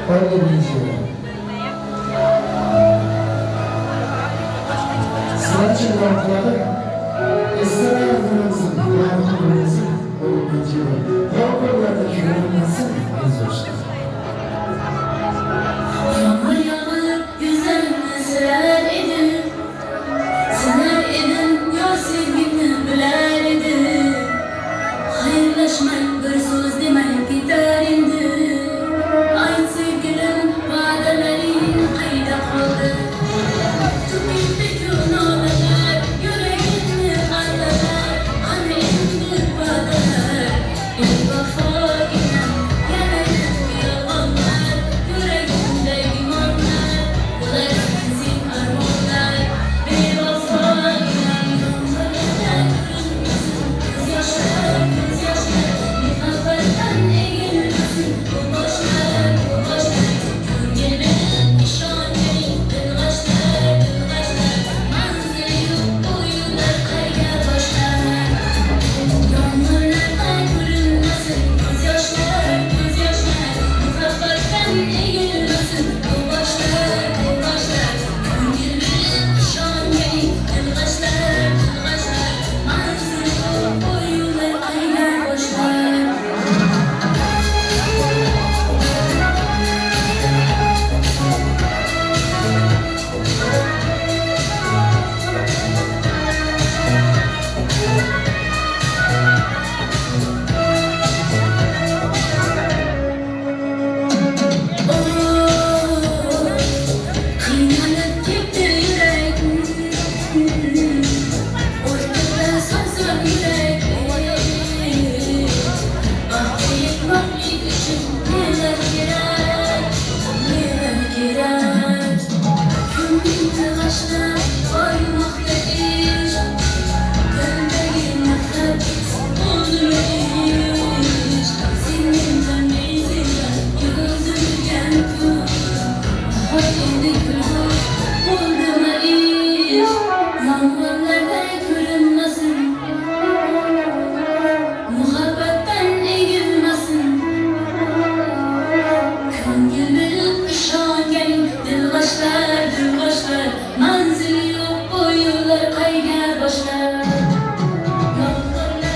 Speaker 15: 17-nji ýyl. Sıra çyňlaklary Esra ýazdyrynsyn, ýagty görünsün, 17-nji ýyl. Ýokarlarda görünmesin, eziz dostlar.
Speaker 6: Yağmur yağıp yüzlerimi siler idim Sinar idim yar sevgimni bilar idim Xayrlashmang bir so'z demang ketar endi Ayt sevgilim va'dalaring qayda qoldi To'kildi-ku nolalar yuragimni arralar Qani endi va'dalar bevafoginam yana yolg'onlar Yuragimda gumonlar bo'lar armonlar Bevafoginam yomg'irda ko'rinmasin ko'z yoshlar ko'z yoshlar Muhabbatdan egilmasin bu boshlar bu boshlar Ko'ngil berib ishonganing dilg'ashlar dilg'ashlar Manzili yo'q bu yo'llar qayga boshlar Yomg'irlarda ko'rinmasin ko'z yoshlar ko'z yoshlar Muhabbatdan egilmasin bu boshlar bu boshlar Ko'ngil berib ishonganing dilg'ashlar dilg'ashlar Manzili yo'q bu yo'llar qayga boshlar. Qiynalib ketdi yurak O'rtada son yurak Baxtga yetmoqlik uchun nelar kerak Nelar kerak Ko'ngilni g'ashlab bormoqda ish Dildagi nafrat bo'ldimi ish Sen mendan bezilgan yuzilgan kun Bahor endi kulgu bo'ldimi ish Yomg'irlarda ko'rinmasin Muhabbatdan egilmasin Ko'ngil berib ishonganing dilg'ashlar dilg'ashlar Manzili yo'q bu yo'llar qayga boshlar Yomg'irlarda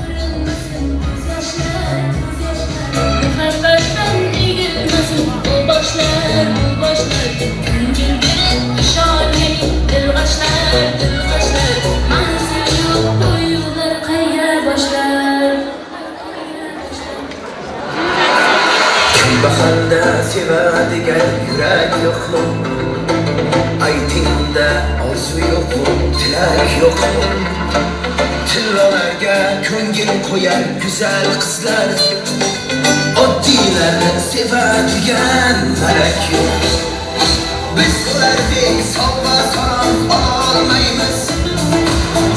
Speaker 6: ko'rinmasin ko'z yoshlar ko'z yoshlar Muhabbatdan egilmasin bu boshlar bu boshlar Ko'ngil berib ishonganing dilg'ashlar dilg'ashlar Manzili yo'q bu yo'llar qayga boshlar
Speaker 16: Kim baharda sevadigan yurak yo'qmi? Aytingda orzu yo'qmi? Tilak yo'qmi? Tillolarga ko'ngil qo'yar go'zal qizlar Oddiylarni sevadigan malak yo'q Biz ulardek sovg'a salom ololmaymiz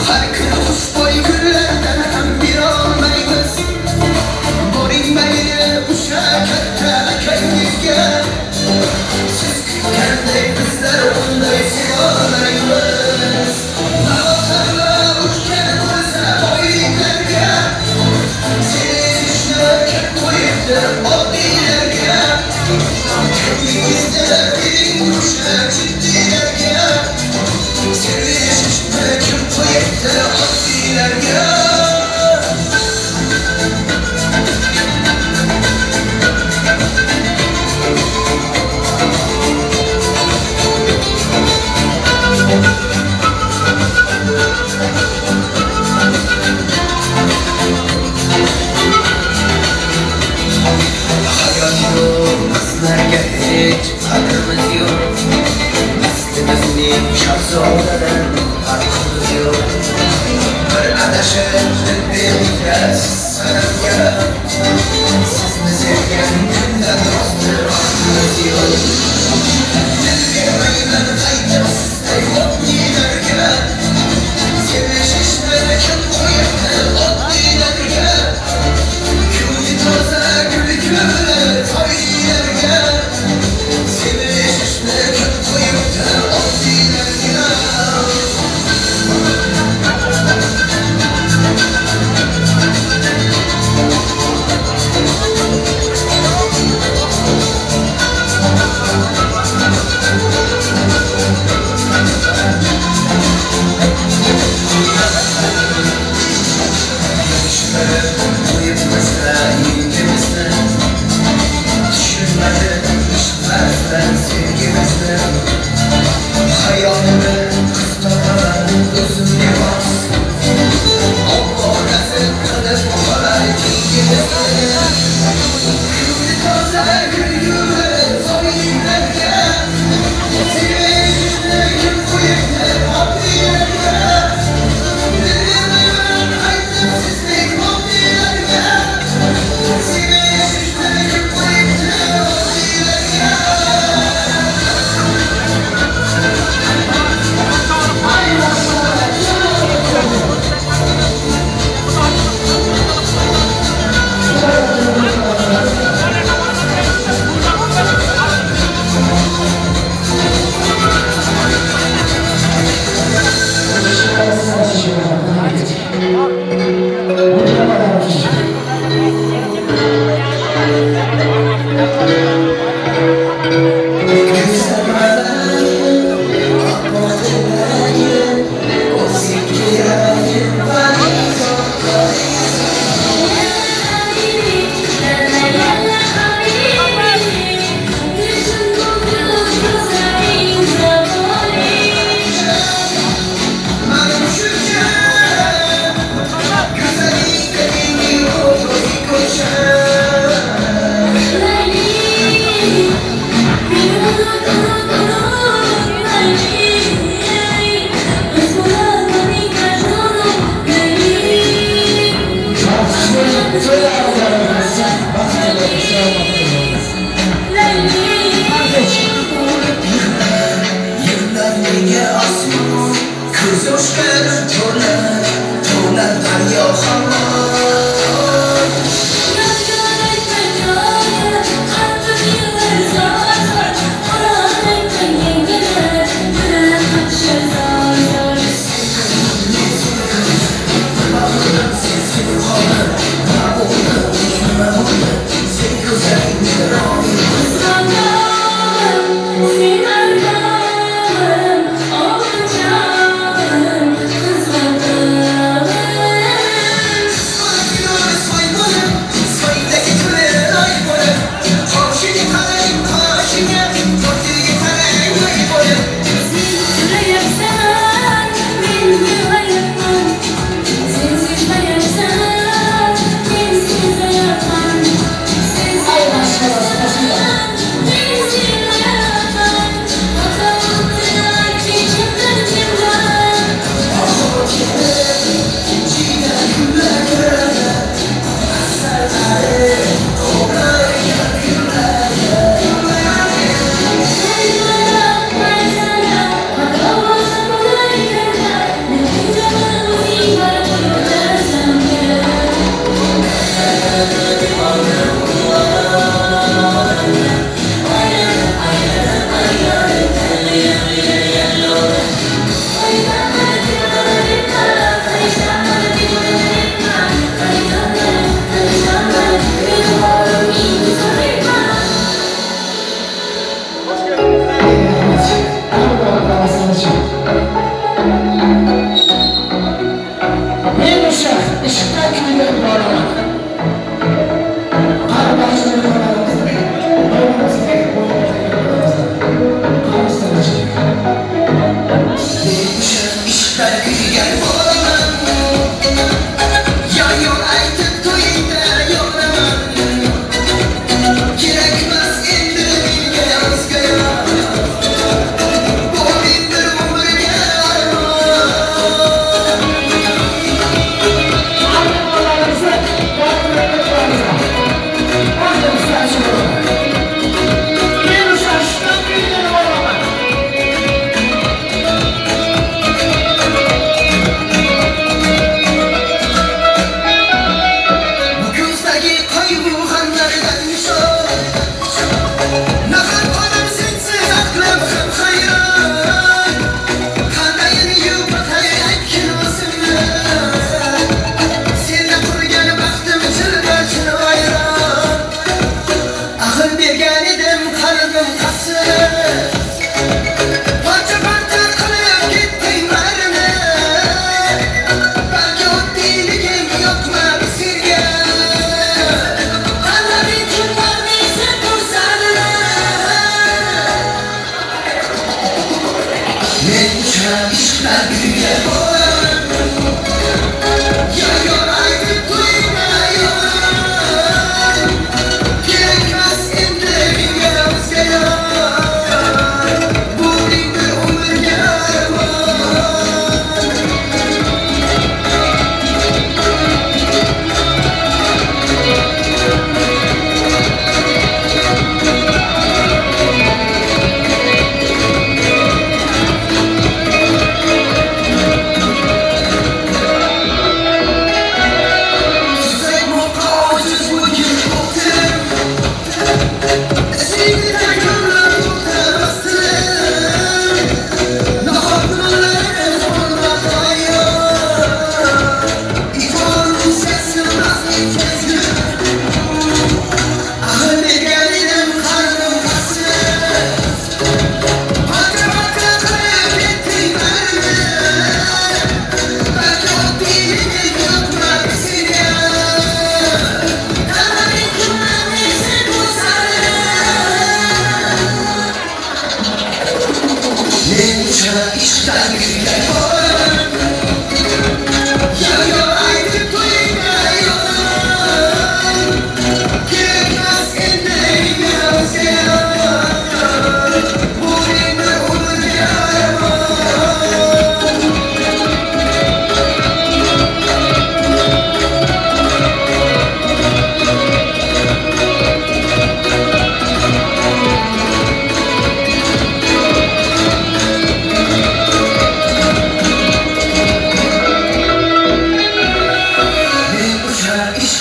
Speaker 16: Har kuni xushbo'y gullardan ham berolmaymiz Boring mayli o'sha katta akangizga Siz kutganday bizlar unday sevolmaymiz Navotarlar uchgan bo'lsa boyliklarga Sevishni kim qo'yibdi oddiylarga Kimligingizni bering o'sha jiddiylarga Sevishni kim qo'yibdi oddiylarga Hayot yo'q qizlarga hech qadrimiz yo'q Aslimizning shahzodadan farqimiz yo'q Bir adashib dil berasiz sanamga Sizni sevgan kundan rosti vaqtimiz yo'q Dil bermayman qaytib sizday oddiylarga Sevishishni kim qo'yibdi oddiylarga Ko'ngli toza gul ko'ngli toylarga Sevishishni kim qo'yibdi oddiylarga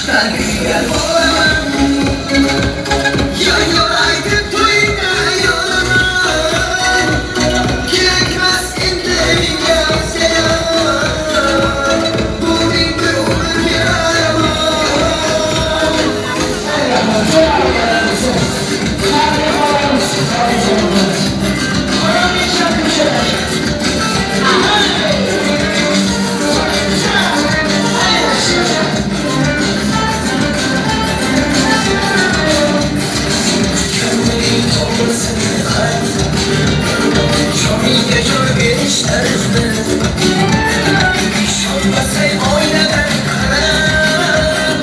Speaker 16: Aşkta kuygan bo'laman Yo yo aytib to'yda yonaman Kerakmas endi menga o'zgalar Bu ming bir umrga aramon Shomiga joy berishlarini Ishonmasang oynadan qarab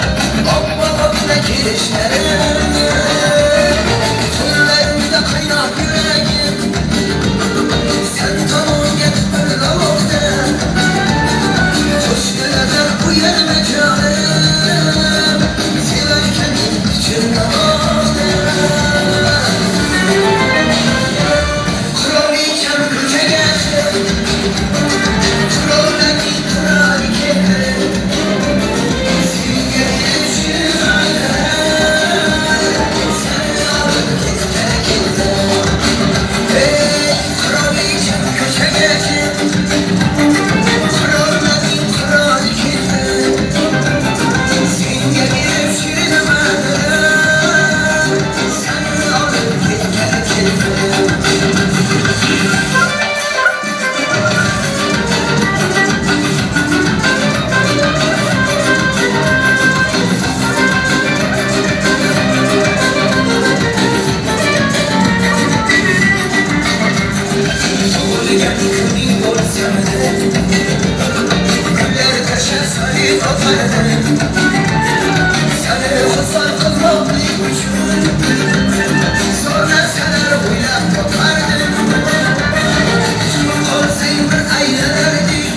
Speaker 16: Oppoq otda kelishlarini Tunlarida qaynab yuragim San tomonga tipirlamoqda Qo'shnilardan uyalma jonim Sevarkaning pichirlamoqda Qirolicham ko'chaga chiq Qirollarning qiroli keldi Senga berib Seni olib ketgani keldi Ey qirolicham ko'chaga chiq Qirollarning qiroli keldi Senga berib shirin Seni olib ketgani keldi Tug'ilgan kuning bo'lsa Gullar tashlasang topardim Seni xursand qilmoqlik uchun Zo'r narsalar o'ylab topardim Qolsang bir aylanardik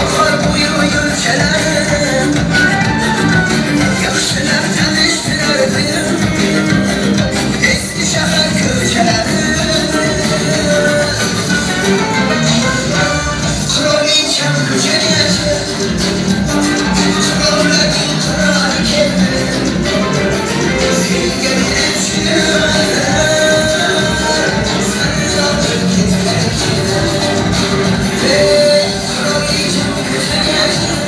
Speaker 16: Oxir bo'yi yo'lchalarim Yaxshilab tanishtirardim Eski shahar ko'chalari Qirolicham ko'chaga chiq Qirollarning qiroli keldi Senga berib shirin Seni olib ketgani keldi Ey qirolicham ko'chaga chiq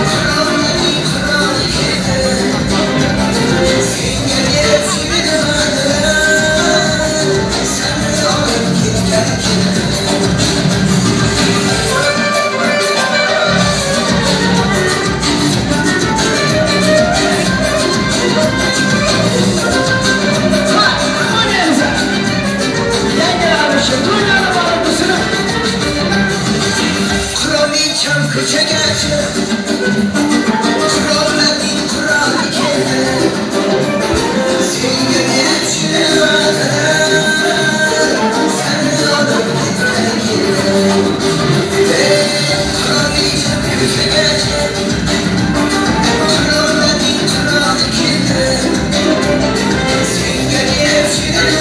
Speaker 16: Qirollarning qiroli keldi Senga berib shirin Seni olib ketgani keldi Qirolicham ko'chaga chiq Qirollarning qiroli keldi Senga berib shirin Seni olib ketgani keldi Ey qirolicham ko'chaga chiq Qirollarning qiroli keldi Senga berib shirin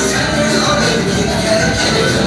Speaker 16: Seni olib ketgani keldi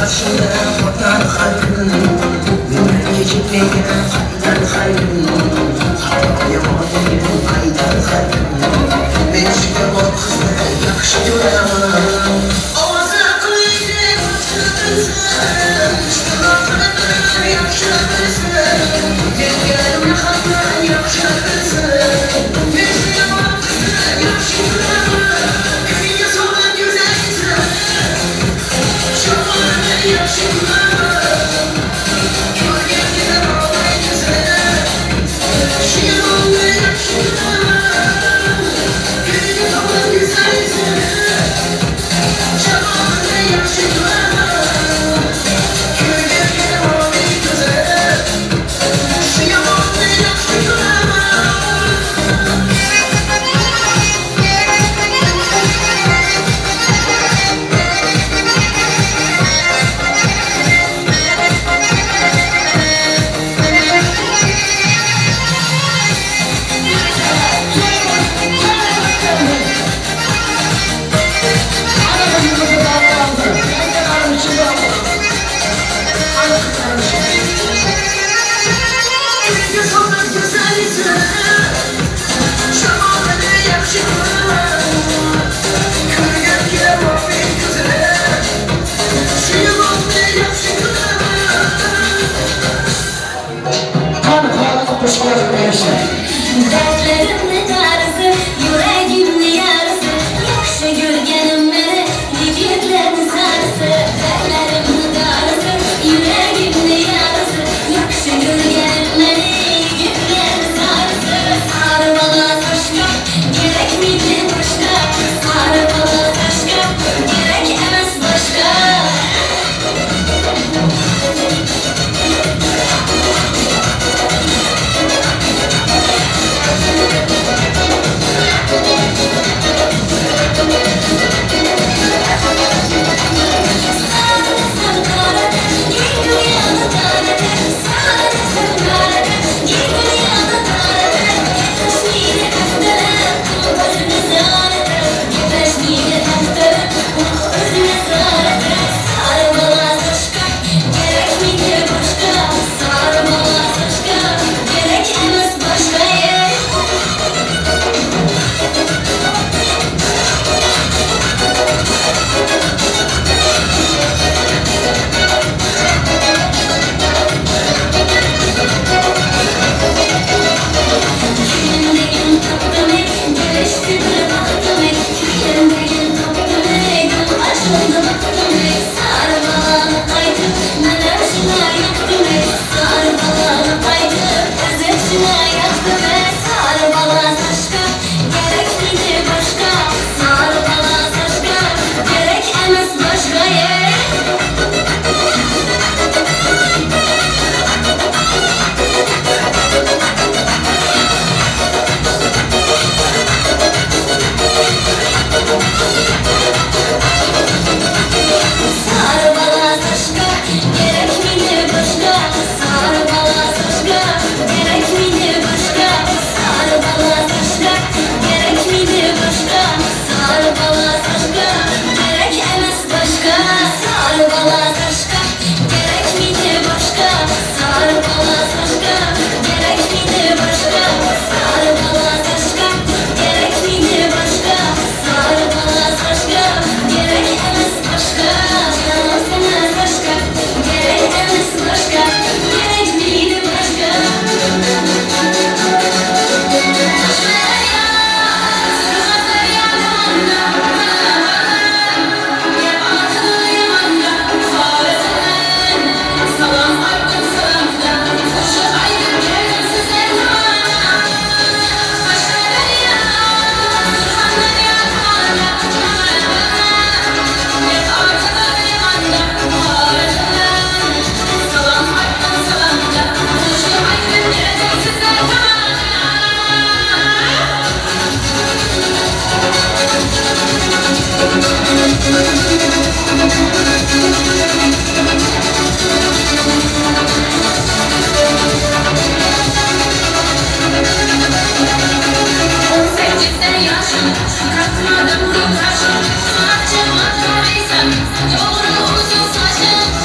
Speaker 16: Saçında qotar har kun, Yuragi menga qaytar har kun, Xato qaytar har kun. Men shu yomon qizni yaxshi ko'raman. Ovozi aqlli yaxshi bilsin, Menga hamma yaxshi bilsin. Men shu yomon qizni yaxshi ko'raman. Kuyga solgan go'zalsin, Shamolini yaxshi ko'raman. Ko'rgangina olay yuzini, Shu yomonni yaxshi ko'raman. Kuyga solgan go'zalsin, Shamolini yaxshi ko'raman. Ko'rgangina olay yuzini, Shu yomonni yaxshi ko'raman. Kuyga solgan go'zalsin, Shamolini yaxshi ko'raman. Ko'rganga mo'min ko'zini, Shu yomonni yaxshi ko'raman.
Speaker 15: Qani xohlasak qo'shiqlar berishdi.
Speaker 6: Dardlarimni darisi, yuragimni yarisi, yaxshi ko'rganim meni yigitlarni sarisi. Dardlarimni darisi, yuragimni yarisi, yaxshi ko'rganim meni yigitlarni sarisi. Sari bola sashka, kerakmidi boshqa? Sari bola sashka, kerak emas boshqa. Gerek emas boshqa. Kuyimdagin topdim, kelishdi bir baxtim. Kuyimdagin topdim, gul ochildi baxtim. Sari bolani qaytib, mana shuna yoqdim. Sari bolani qaytib, o'zi shuna yoqdim. Sari bola sashka, kerakmidi boshqa? Sari bola sashka, kerak emas boshqa. Sarı bala saçka, gerek miydi başka? Sarı bala saçka, gerek miydi başka? Sarı bala saçka, gerek miydi başka? Sarı bala saçka, gerek emas başka. Sarı bala saçka, gerek miydi başka? Sarı bala saçka, gerek miydi başka? Sarı bala saçka, gerek miydi başka? Sarı bala saçka, gerek emas başka. Canım sana saçka, gerek emas başka. Gerek miydi başka? Katmadım bir taşım, saçıma karıysam, doğru uzun saçım.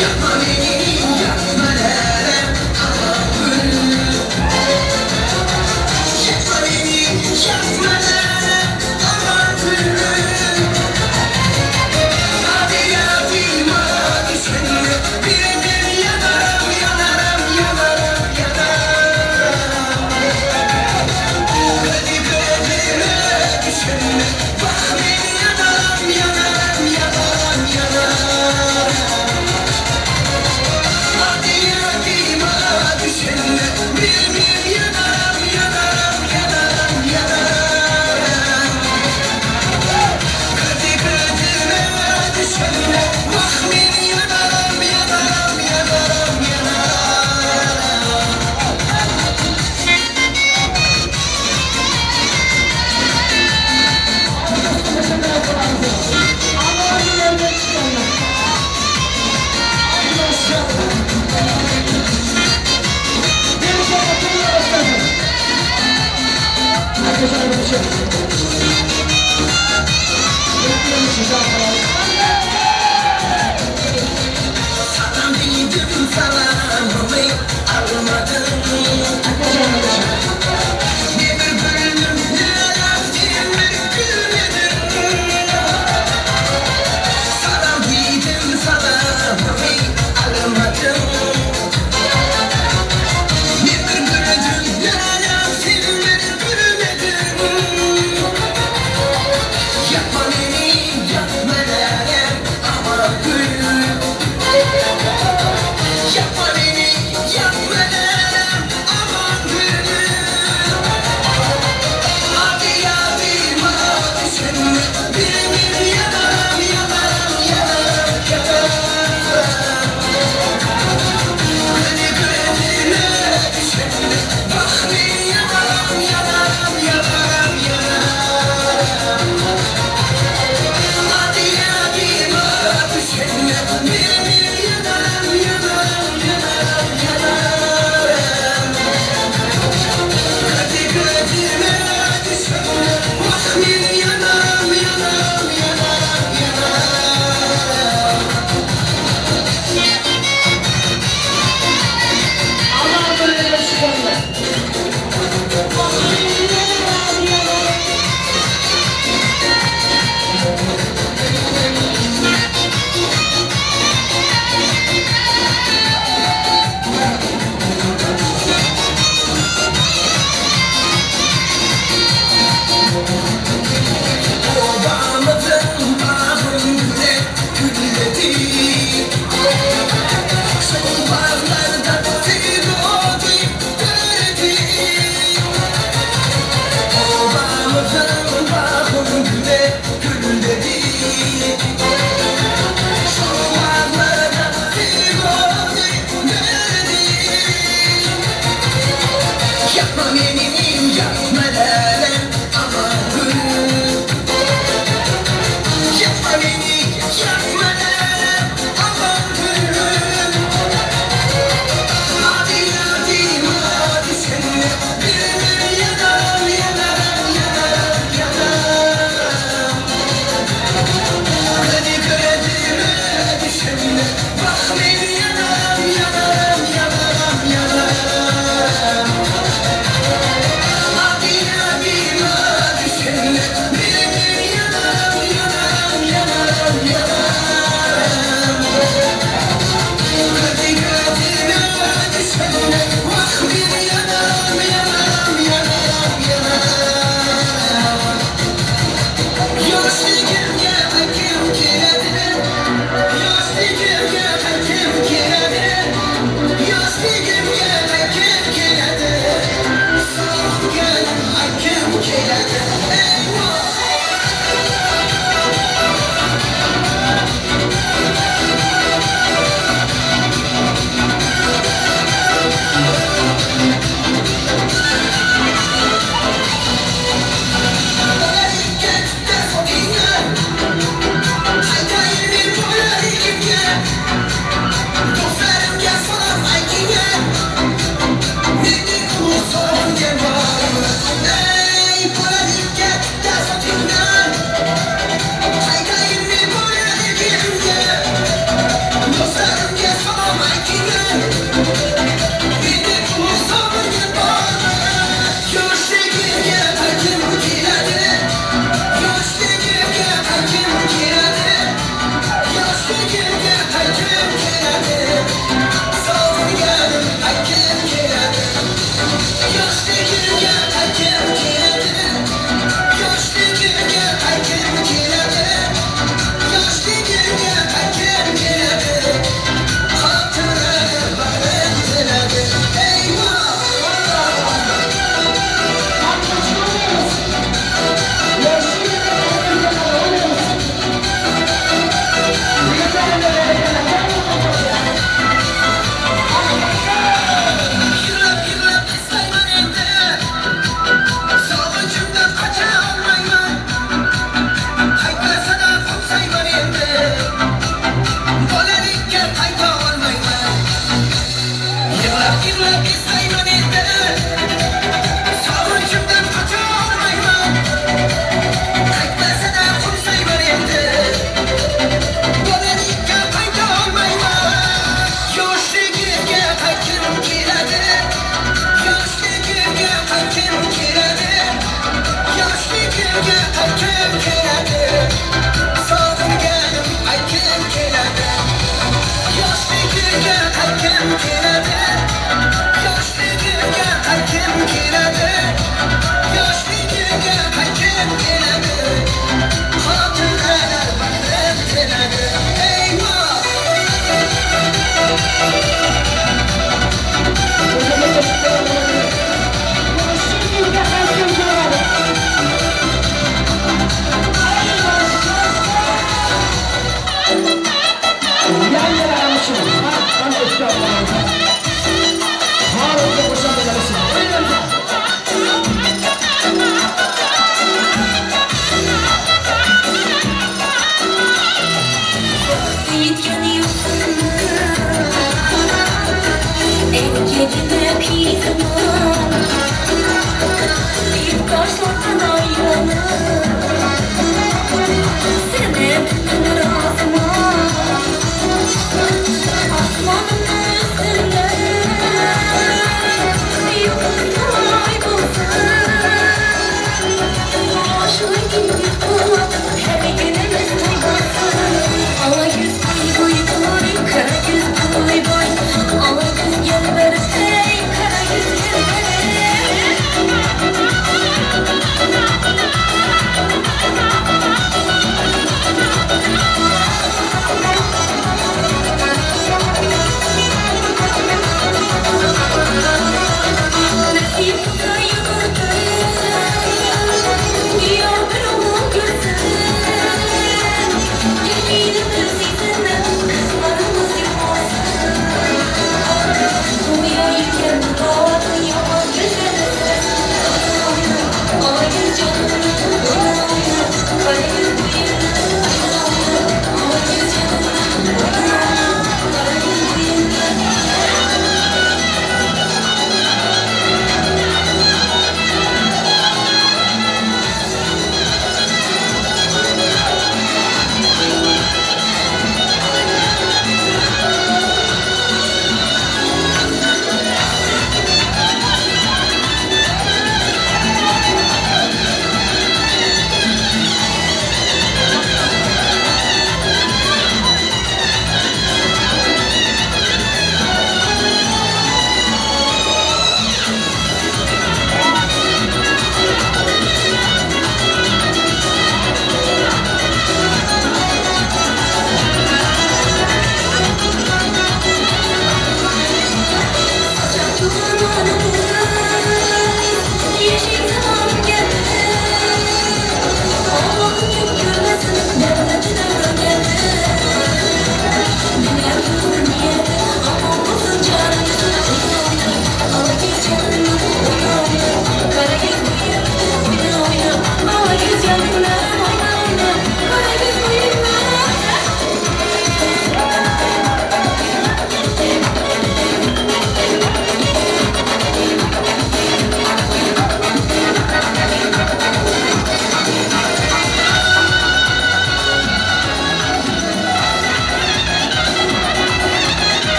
Speaker 16: Yapma beni, yapma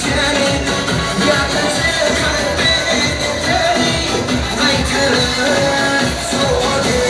Speaker 16: gijäni Ýatyjy kalby seni Gaýtaryp sowady.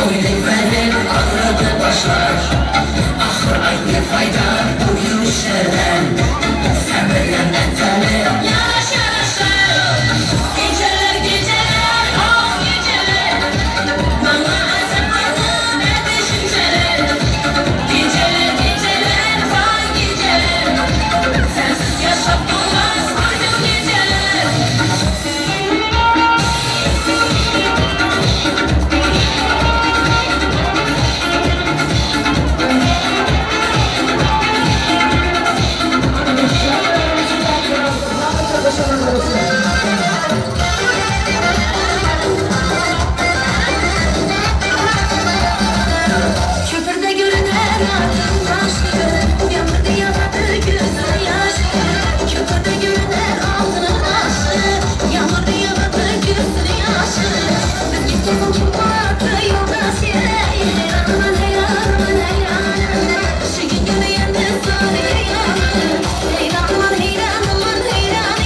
Speaker 16: Toýly berip agyrdy başlar Ahyr aýt ne paýda bu ýürüşlerden Säbirlen eteli
Speaker 6: Ýaraş ýaraşlar Gjeler gjeler oh gjeler Maňa azap gaýgy ne düşünjeler Gjeler gjeler waý gjeler Sensiz ýaşap bolmaz aýdyň gjeler. Köprüde görünen altın başlı Yağmurda yağdı gözün yaşlı Köprüde görünen altın başlı Yağmurda yağdı gözün yaşlı Biz gittik kim vardı yoldaş Heyran heyran heyran Şu gün günü yendi sarı yanı Heyran heyran heyran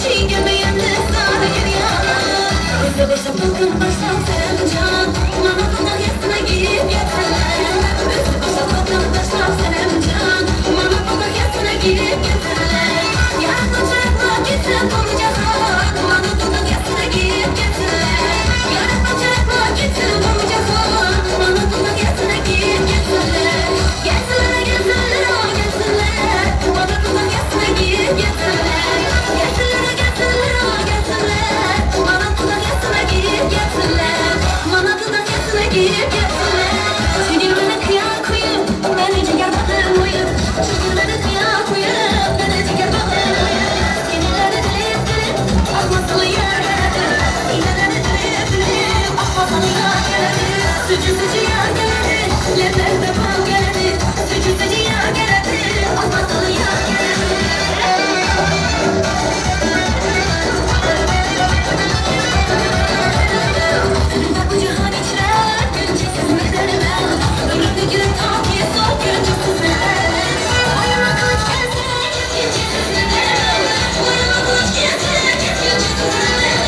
Speaker 6: Şu gün yendi sarı yanı Bize başa bakın başa sen can Bana bana yasına giyip yeterler Bize başa bakın başa sen can Bana bana yasına giyip yeterler Yaratacaklar gitsin olacaklar Bana bana yasına giyip yeterler Yaratacaklar gitsin olacaklar Bana bana yasına giyip yeterler Gelsinler gelsinler o gelsinler Bana bana yasına giyip yeterler Gelsinler gelsinler o gelsinler Bana bana yasına giyip gelsinler Bana bana yasına giyip gelsinler Çekil beni kıya koyup Beni ciğer bağım uyup Çekil beni kıya koyup Beni ciğer bağım uyup Sineleri dilip dilip Akmasını yerledim Sineleri dilip dilip Akmasını yerledim Sıcı sıcı yar geldi Leblerde bal geldi Sıcı sıcı yar geldi Akmasını yar geldi Bu cihan içre Güncesiz medermen Ömrümde gülüm ta ki son güncesiz medermen Oyuna kılıç gelse Güncesiz medermen Oyuna kılıç gelse Güncesiz medermen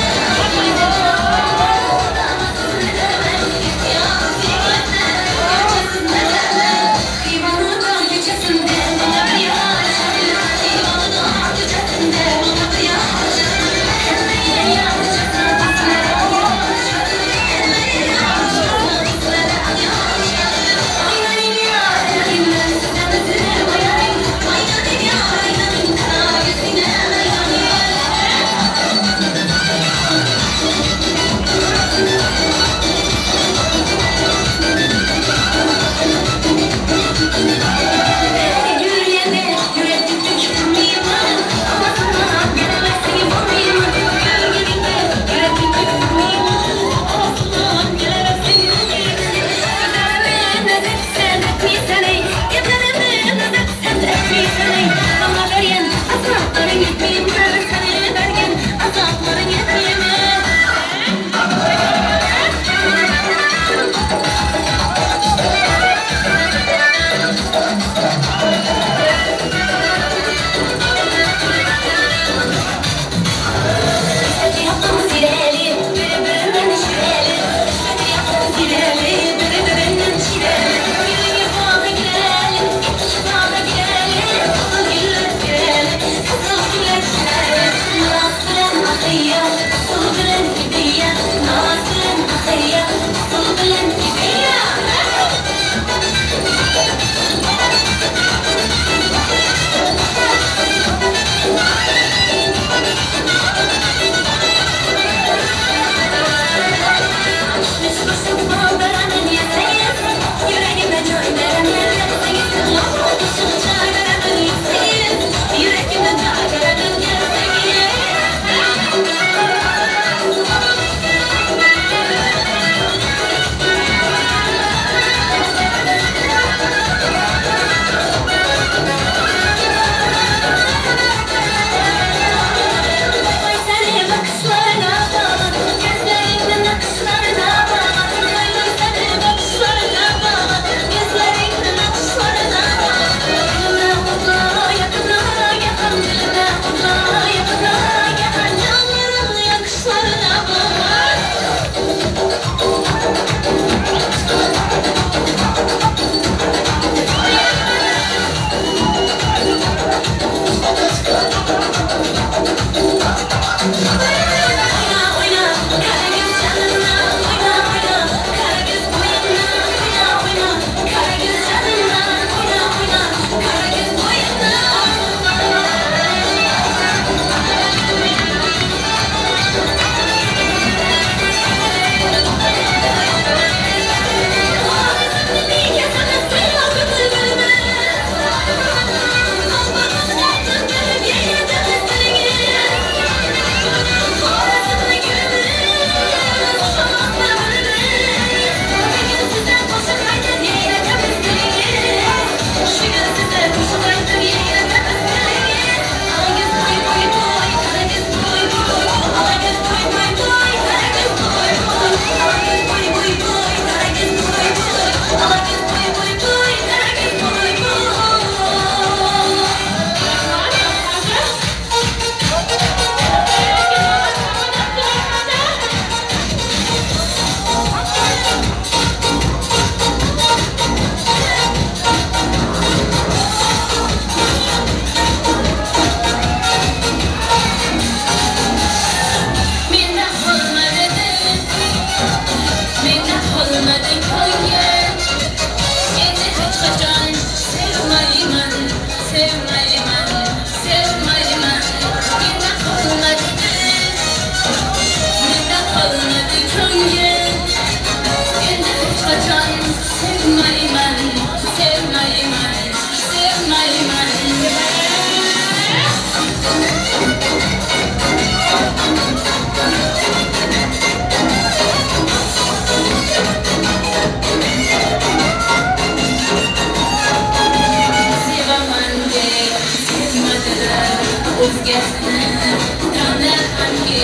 Speaker 6: O'zgasini tanlar hamki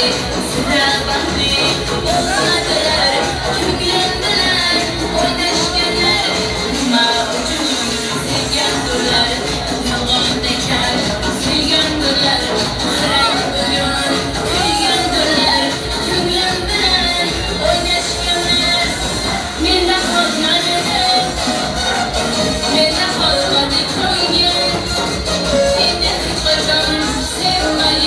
Speaker 6: sira baxtli bo'lmadilar. Ko'nglim bilan o'ynashganlar nima uchun sevgandirlar? Yolg'on ekan suygandirlar, xira bugun kuygandirlar. Ko'nglim bilan o'ynashganlar menda qolmadi, menda qolmadi ko'ngil. Endi hech qachon sevmay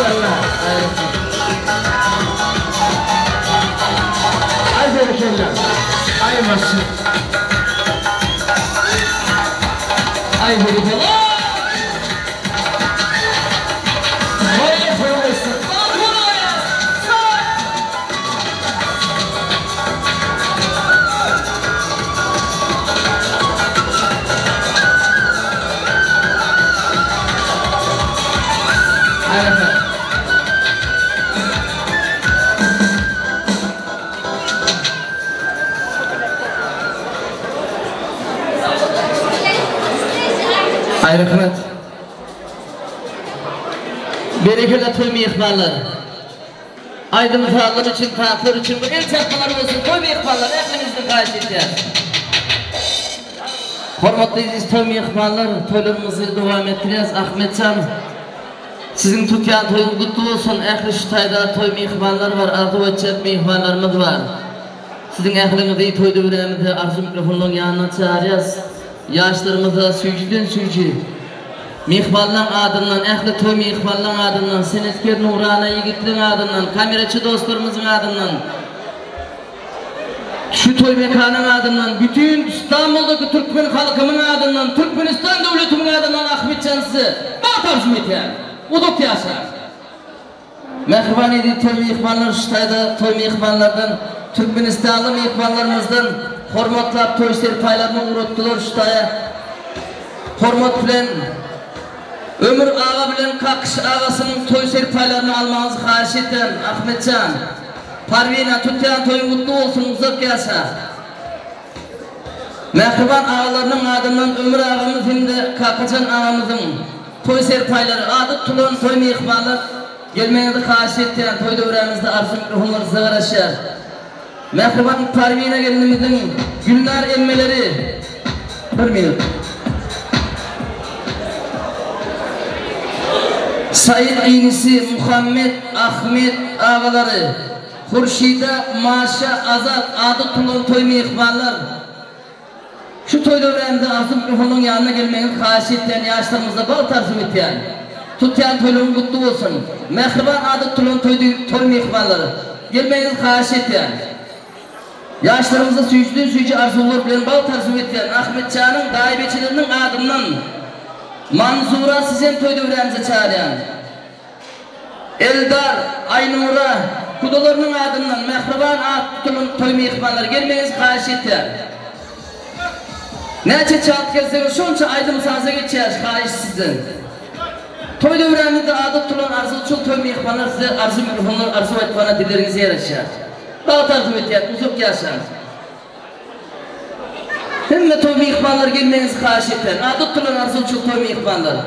Speaker 15: Maşallah. Ay berekella. Ay maşallah.
Speaker 9: Ay berekella. Ay rahmet. Berekella toý myhmanlar. Aýdym sazlar üçin, tanslar üçin bu el çarpmalar bolsun toý myhmanlar ähliňizden haýyş edýän. Hormatly eziz toý myhmanlar, toýlarymyzy dowam etdirýäs. Ahmetjan siziň tutýan toýuňyz gutly bolsun. Ähli şu taýda toý myhmanlar bar, arzuw etjek myhmanlarymyz bar. Siziň ähliňizi toý döwrämize arzuw mikrofonynyň ýanyna çagyrýas. Ýaşlarymyza süýjüden süýji myhmanlaň adyndan, ähli toý myhmanlaň adyndan, senetger nurana ýigitleň adyndan, kameraçy dostlarymyzyň adyndan, şu toý mekanyň adyndan, bütin Stambuldaky türkmen halkymyň adyndan, Türkmenistan döwletimiň adyndan Ahmetjan size bagt arzuw edýän. Uzak ýaşaň! Mähriban eziz toý myhmanlar şu taýda toý myhmanlardan Türkmenistanly myhmanlarymyzdan hormatlap toý serpaýlaryny ugratdylar şu taýa hormat bilen Ömür aga bilen Kakyş agasynyň toý serpaýlaryny almagyňyzy haýyş etýän Ahmetjan Parwina tutýan toýuň gutly bolsun uzak ýaşa Mähriban agalarynyň adyndan Ömür agamyz hem-de Kakajan agamyzyň toý serpaýlary, ady tutulan toý myhmanlar gelmegiňizi haýyş etýän, toý döwrämizde arzuw ruhumyz size garaşýar. Mähriban Parwina gelnimiziň Gülnar emmeleri bir minut. Said inisi Muhammet, Ahmet agalary, Hurşida, Maşa, Azat ady tutulan toý myhmanlar. Şu toý döwrämizde Arzuw mikrofonuň ýanyna gelmegiňizi haýyş etýän ýaşlarymyza bagt arzuw etýän. Tutýan toýlaryň gutly bolsun. Mähriban ady tutulan toý toý myhmanlary. Gelmegiňizi haýyş etýän. Ýaşlarymyza süýjüden süýji arzuwlar bilen bagt arzuw etýän Ahmetjanyň daýybeçeleriniň adyndan Manzura sizem toý döwrämize çagyrýan. Eldar, Aýnura, gudalarynyň adyndan mähriban at tutulan toý myhmanlary gelmegiňizi haýyş etýän. Näçe çalt gelseňiz şonça aýdym-saza geçýäris haýyş sizden. Toý döwränizde ady tutulan arzuwçyl toý myhmanlar size arzuw mikrofon arzuw aýtmana dilleriňiz ýaraşýar. Bagt arzuw etýän uzak ýaşaň. Hemme toý myhmanlar gelmegiňizi haýyş etýän ady tutulan arzuwçyl toý myhmanlar.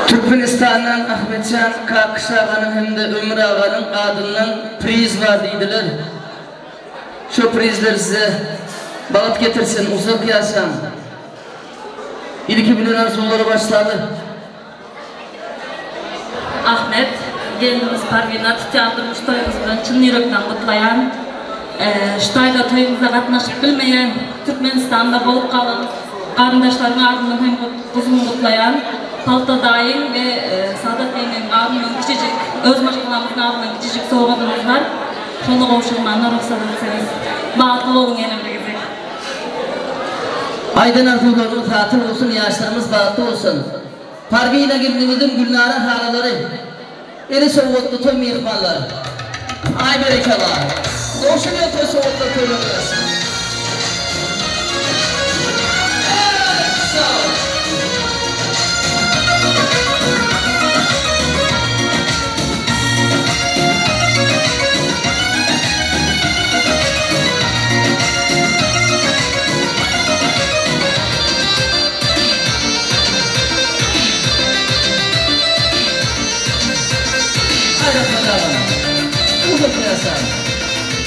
Speaker 9: Türkmenistandan Ahmetjan Kakyş aganyň hem-de Ömür aganyň adyndan priz bar diýdiler. Şo prizler size bagt getirsin, uzak ýaşaň. Ilki bilen arzuwlara başlaly.
Speaker 17: Ahmet, gelnimiz Parwina tutýan durmuş toýuňyz bilen çyn ýürekden gutlaýan. Şu taýda toýuňyza gatnaşyp bilmeýän Türkmenistanda bolup galan garyndaşlaryň adyndan hem guzgyny gutlaýan. Palta daýyň we Sadat ýeňňeň adyndan kiçijik öz maşgalamyzyň adyndan kiçijik sowgadymyz bar. Şony gowşurmana rugsat etseňiz. Bagtly boluň ýene bir gezek.
Speaker 9: Aýdan arzuwlaryňyz hasyl bolsun ýaşlarymyz bagtly bolsun. Parwina gelnimiziň Gülnara halalary eli sowgatly toý myhmanlar. Aý berekella. Gowşulýan toý sowgatlar toýlanýar. Aý Rahmat agam. Uzak ýaşa.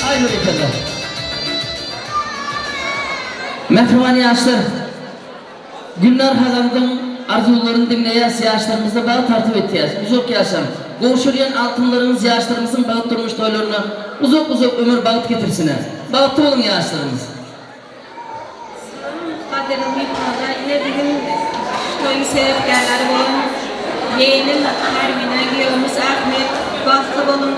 Speaker 9: Aý berekella. Mähriban ýaşlar. Gülnar halamyzyň arzuwlaryny diňleýäs, ýaşlarymyza bagt arzuw etýäs. Uzak ýaşaň. Gowşurýan altynlaryňyz ýaşlarymyzyň bagt durmuş toýlaryna. uzak-uzak ömür bagt getirsine. Bagtly boluň ýaşlarymyz.
Speaker 1: Gadyrly myhmanlar, ine biziň şu toýuň sebäpkärleri bolan ýegenim Perwina, giýewimiz Ahmet, bagtly boluň.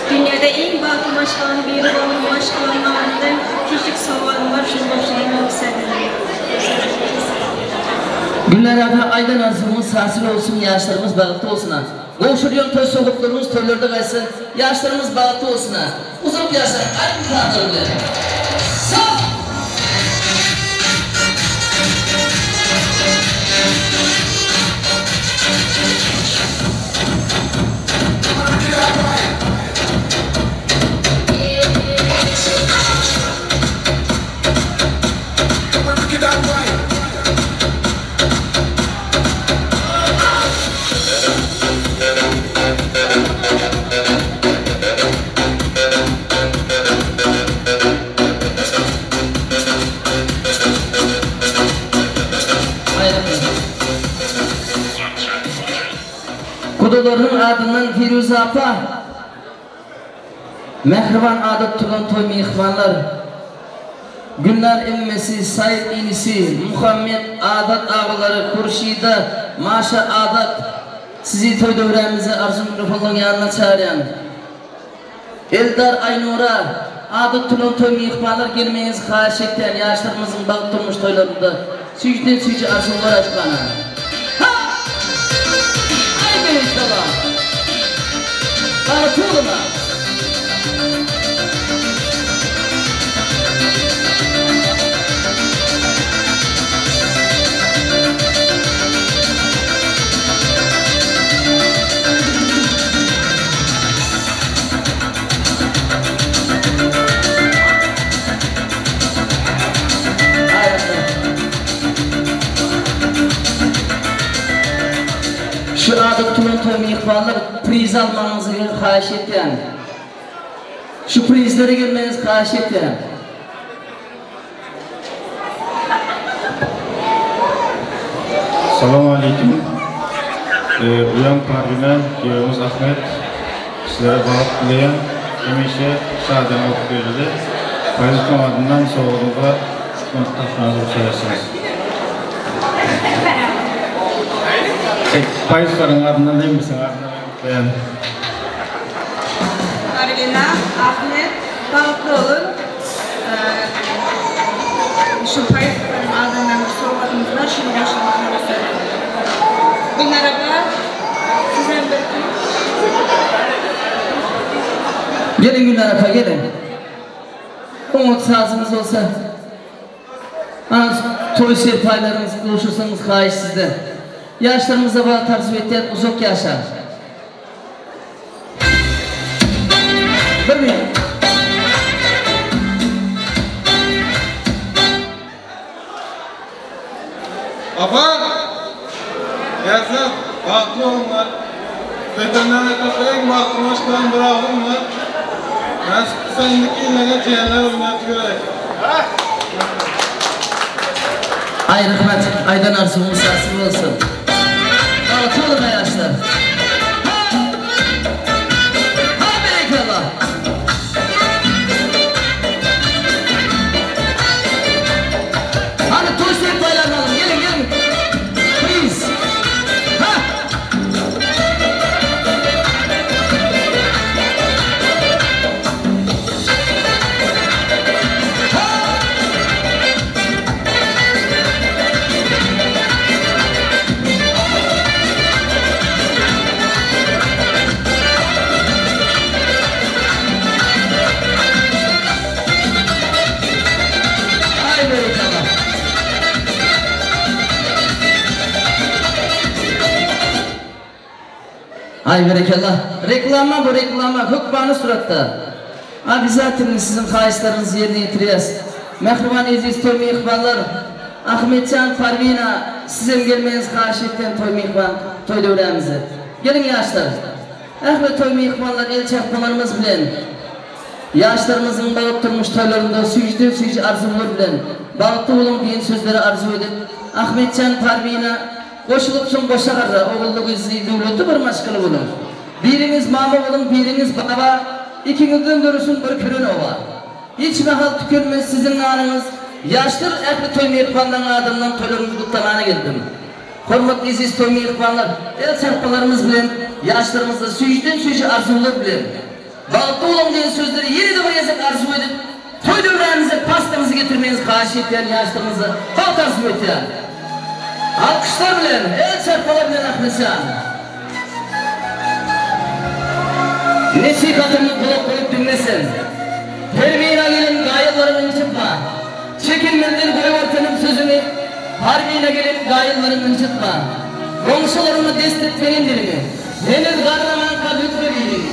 Speaker 1: Dünýäde iň bagtly maşgalanyň biri boluň. Maşgalanyň adyndan kiçijik sowalym bar, şuny gowşuraýyn rugsat ediň.
Speaker 9: Gülnar apa aýdan arzuwyňyz hasyl bolsun ýaşlarymyz bagtly bolsuna. Gowşurýan toý sowgatlaryňyz toýlarda gaýtsyn ýaşlarymyz bagtly bolsuna. Uzak ýaşaň aýdym sazlar bilen. Saz! Gudalarynyň adyndan Firuza apa, Mähriban adat turan toý myhmanlar, Gülnar emmesi, Said inisi, Muhammet, Adat agalary, Hurşida, Maşa, Adat, sizi toý döwrämize Arzuw mikrofonlaryň ýanyna çagyrýan. Eldar, Aýnura, adat turan toý myhmanlar gelmegiňizi haýyş etýän ýaşlarymyzyň bagt durmuş toýlarynda süýjüden süýji arzuwlar aýtmana. Ha! Aý berekella! Bagtly boluň-a! Şu ady tutulan toý myhmanlar priz almagyňyzy haýyş etýän. Şu prizlere gelmegiňizi haýyş etýän.
Speaker 18: Salam aleýkum. Uýam Parwina, giýewimiz Ahmet. Sizlere bagt dileýän. Hemişe şadyýan bolup gezeli. Paýzykam adyndan sowgadyňyza tabşyrmagy rugsat edersiňiz. Paýzlaryň adyndan hemmesiniň adyndan men gutlaýan.
Speaker 14: Parwina, Ahmet, bagtly boluň. Şu paýhaslarym adyndan bir sowgadymyz bar, şuny goşmaga rugsat ediň. Gülnar apa, sizem bir
Speaker 9: Geliň Gülnar apa geliň. Oňat sazyňyz bolsa. Ana toý serpaýlaryňyzy gowşursaňyz haýyş sizden. Ýaşlarymyza bagt arzuw etýän uzak ýaşaň. Bir minut.
Speaker 19: Apa! Gelsem, bagtly bolunlar. Bedenler etapda iň bagtly maşgalaň bir ogluňlar. Nasip bolsa indiki ýyllara jiýenler oýnap göräýsek.
Speaker 9: Aý rahmet aýdan arzuwyňyz hasyl bolsun. Bagtly boluň ýaşlar. Ha! Ha berekella. Hany toý serpaýlaryny alyň geliň geliň. Please. Ha! Aý berekella. Aý berekella. Reklama bu reklama hökmany suratda. Obýazatelny siziň haýyşlaryňyzy ýerine ýetirýäs. Mähriban eziz toý myhmanlar Ahmetjan Parwina sizem gelmegiňizi haýyş etýän toý myhman toý döwrämize. Geliň ýaşlar. Ähli toý myhmanlar el çarpmalarymyz bilen ýaşlarymyzyň bagyt durmuş toýlarynda süýjüden süýji arzuwlar bilen bagtly boluň diýen sözleri arzuw edip Ahmetjan Parwina Goşulypsyň goşa garra, ogully-gyzly, döwletli bir maşgala boluň. Biriňiz mama boluň, biriňiz baba. Ikiňizden döresin bir küren oba. Hiç mahal tükenmez siziň nanyňyz. Ýaşlar ähli toý myhmanlaryň adyndan toýlaryňyzy gutlamana geldim. Hormatly eziz toý myhmanlar, el çarpmalarymyz bilen ýaşlarymyza süýjüden süýji arzuwlar bilen Bagtly boluň diýen sözleri ýene-de bir gezek arzuw edip, toý döwränimize pastamyzy getirmegiňizi haýyş edýän ýaşlarymyza bagt arzuw etýän. Alkyşlar bilen, el çarpmalar bilen Ahmetjan. Nesihatymy gulak goýup diňle sen. Perwina gelen gaýyllaryňy ynjytma. Çekinmezden goý ortanyň sözüňi, Parwina gelen gaýyllaryňy ynjytma. Goňşularyňa dest etmegin diliňi. Heniz garramanka bükme biliňi.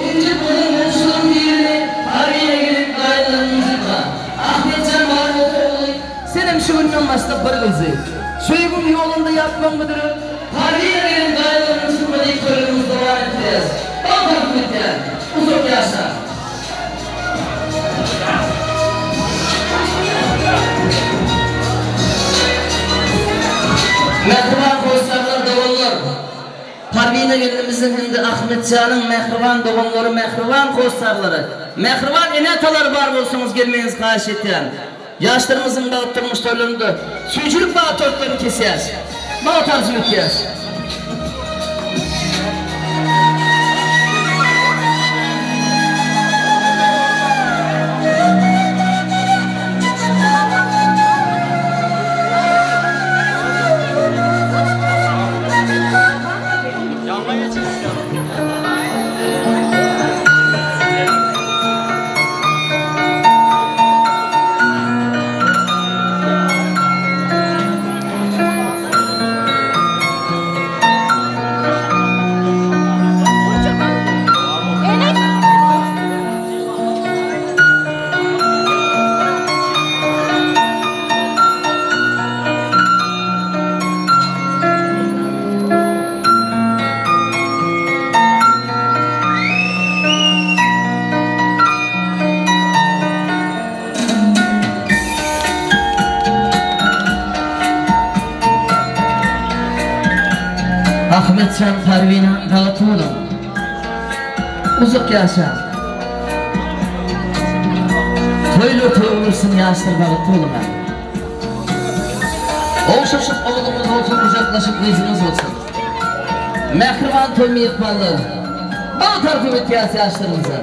Speaker 9: Injik onuň goňşularyň birini, Parwina gelen gaýyllaryňy ynjytma. Ahmetjan bar bolsa ogly, senem şu günden başlap bir gyzy. Söýgüň ýolunda ýatmaň müdiri, Parwina gelen gaýyllaryňy ynjytma diýip toýlarymyzy dowam etdirýäs. Bagt arzuw edýän. Uzak ýaşa. Mähriban hossarlar, doganlar! Parwina gelnimiziň hem-de Ahmetjanyň mähriban doganlary, mähriban hossarlary, mähriban ene-atalary bar bolsaňyz gelmegiňizi haýyş etýän. Ýaşlarymyzyň bagt durmuş toýlarynda süýjülik bagt tortlaryny kesýäs. Bagt arzuw etýäs. Ahmetjan Parwina bagtly boluň. Uzak ýaşaň. Toýlar toý bolsun ýaşlar bagtly boluň. Ogşaşyp ogluňyz bolsun gujaklaşyp gyzyňyz bolsun. Mähriban toý myhmanlar. Bagt arzuw etýäs ýaşlarymyza.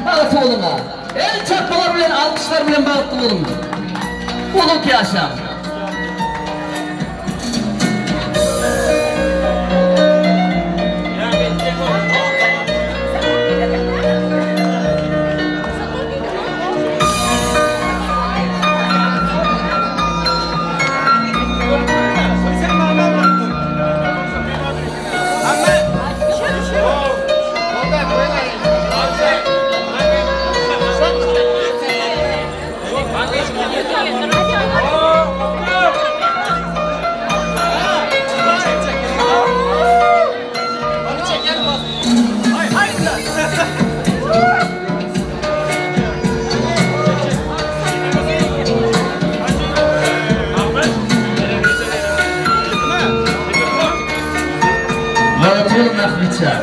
Speaker 9: Bagt boluň-a. El çarpmalar bilen alkyşlar bilen bagtly boluň. Uzak ýaşaň. Bagtly boluň Ahmetjan.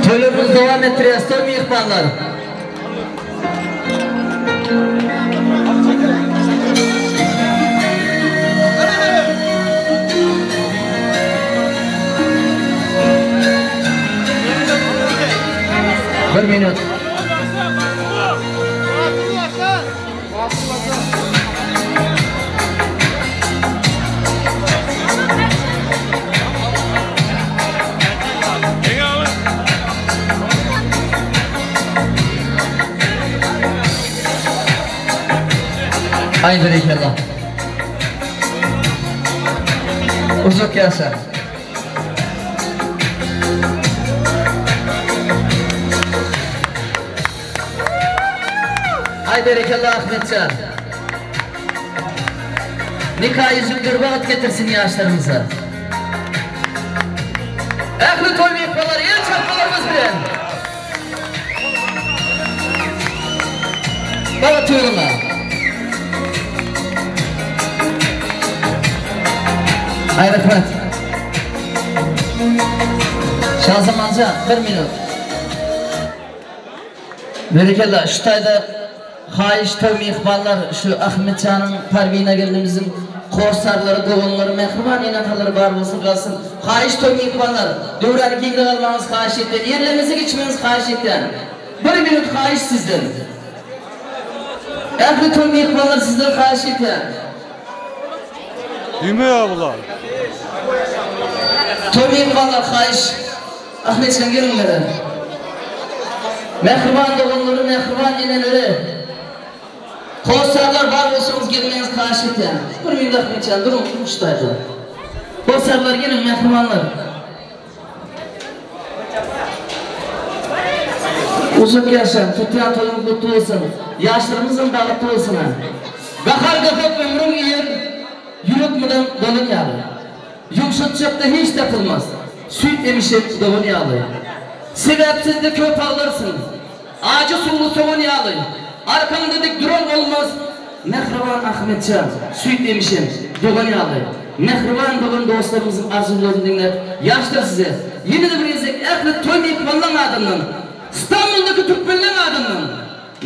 Speaker 9: Toýlarymyzy dowam etdirýäs, toý myhmanlar. Bir minut. Aý berekella. Uzak ýaşa. Ay berekella Ahmetjan. Nika yüzükleri bagt getirsin yaşlarımıza. Ähli toý myhmanlary el çarpmalarymyz bilen. Bagt ýoluna. Ay rahmet. Şazamanjan bir minut. Berekella şu taýda haýyş toý myhmanlar şu Ahmetjanyň Parwina gelnimiziň hossarlary doganlary mähriban ene-atalary bar bolsun galsyn haýyş toý myhmanlar döwrany giňräk almagyňyzy haýyş etýän ýerleriňize geçmegiňizi haýyş etýän bir minut haýyş sizden ähli toý myhmanlar sizden haýyş etýän.
Speaker 10: Düýme bular.
Speaker 9: Toý myhmanlar haýyş. Ahmetjan gelinlere. Mähriban doganlary, mähriban eneleri. Hossarlar bar bolsaňyz gelmegiňizi haýyş etýän. Bir minut Ahmetjan duruň uçdaýda. Hossarlar geliň mähribanlar. Uzak ýaşaň, tutýan toýuňyz gutly bolsun. Ýaşlarymyzam bagtly bolsun. Gahar gazap ömrüň iýer, ýürek mydam dolan ýaly. Ýumşatjakda hiç tapylmaz. Süýt emişen dogan ýaly. Sebäpsizde köp aglarsyň. Ajy suwly sogan ýaly. Arkaňda dik duran bolmaz. Mähriban Ahmetjan, süýt emişen dogan ýaly. Mähriban dogan dostlarymyzyň arzuwlaryny diňläp, ýaşlar size ýene-de bir gezek ähli toý myhmanlaň adyndan, Stambuldaky türkmenleň adyndan,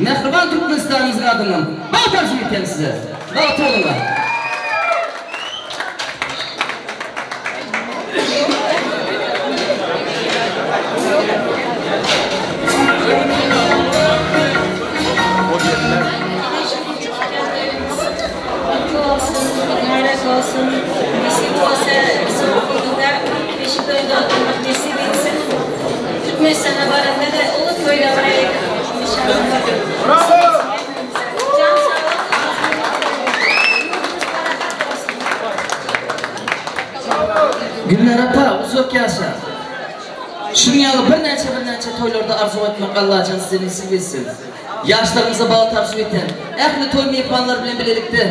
Speaker 9: Mähriban Türkmenistanymyzyň adyndan bagt arzuw etýän size. Bagtly boluňlar.
Speaker 1: Mutlu olsun, mübarek olsun. Nasip olsa soňky ýylda beşik toýda oturmak nesip etsin. Türkmenistana baranda da uly toýda baraýyk inşallah. Jan saglyk, ýurdumyz parahat bolsun.
Speaker 9: Gülnar apa uzak ýaşa. Şunuň ýaly birnäçe birnäçe toýlarda arzuw etmek Allajan size nesip etsin. Ýaşlarymyza bagt arzuw etýän ähli toý myhmanlar bilen bilelikde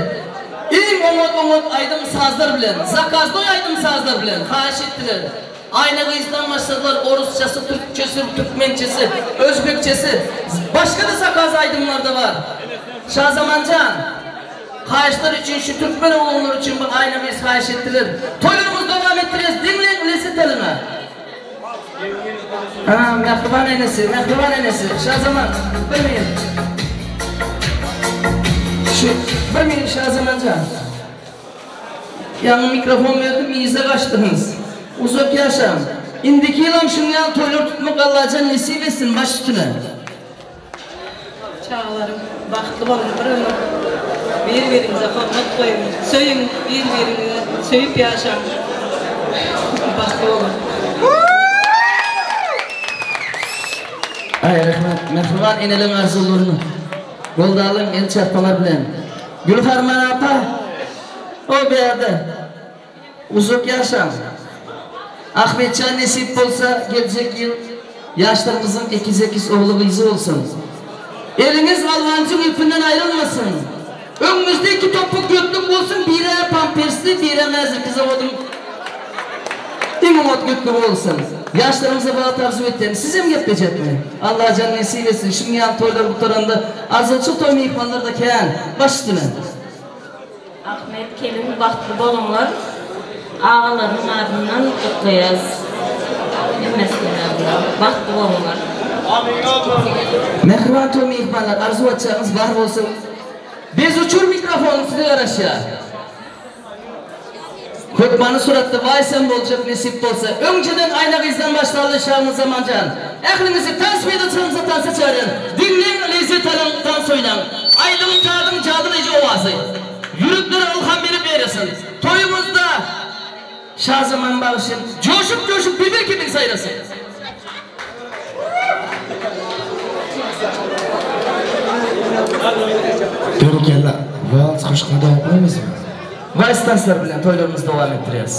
Speaker 9: iň oňat oňat aýdym sazlar bilen zakaznoý aýdym sazlar bilen haýyş etdiler. Aýna gyzdan başladylar orusçasy türkçesi türkmençesi özbekçesi başga-da zakaz aýdymlarda bar. Şazamanjan haýyşlar üçin şu türkmen oglanlary üçin bir aýna gyz haýyş etdiler. Toýlarymyzy dowam etdirýäs diňläň lezzet alyňa. Ha, mähriban enesi, mähriban enesi, Şazaman, bir minut. Şu, bir minut Şazamanjan. Ýaňy mikrofon berdim, yza gaçdyňyz. Uzak ýaşaň. Indiki ýylam şuň ýaly toýlar tutmak Allajan nesip etsin, baş üstüne.
Speaker 14: Çagalarym bagtly boluň bir ömür bir biriňize hormat goýuň söýüň bir biriňizi söýüp ýaşaň bagtly boluň.
Speaker 9: Aý rahmet mähriban eneleň arzuwlaryny goldalyň el çarpalar bilen. Gülharman apa o bärde uzak ýaşaň. Ahmetjan nesip bolsa geljek ýyl ýaşlarymyzyň ekiz ekiz ogly gyzy bolsun. Eliňiz Alwanjyň ýüpünden aýrylmasyn. Öňüňizde iki topuk götlük bolsun birä pampersli birä mäzirki zawodyň iň oňat götlügi bolsun. Ýaşlarymyza bagt arzuw etýän. Sizem geplejekmi? Allajan nesip etsin. Şuň ýaly toýlar gutaranda arzuwçyl toý myhmanlarda kän. Baş üstüne.
Speaker 17: Ahmet gelin bagtly boluňlar agalarynyň adyndan gutlaýas hemmesiniň adyndan bagtly boluňlar.
Speaker 9: Mähriban toý myhmanlar arzuw etjegiňiz bar bolsa Bez uçur mikrofon size garaşýar. Hökmany suratda waýsam boljak nesip bolsa. Öňjeden Aýna gyzdan başlaly Şamyl Zamanjan. Ähliňizi tans meýdançamyza tansa çagyrýan. Diňläň lezzet alyň tans oýnaň. Aýdym sazyň jadylaýjy owazy. Ýüreklere ylham berip ýaýrasyn. Toýuňyzda Şazaman bagşym joşup joşup bilbil kimin saýrasyn.
Speaker 15: Berekella. Wals gyşka dowam goýmasyň.
Speaker 9: Wals tanslar bilen toýlarymyzy dowam etdirýäris.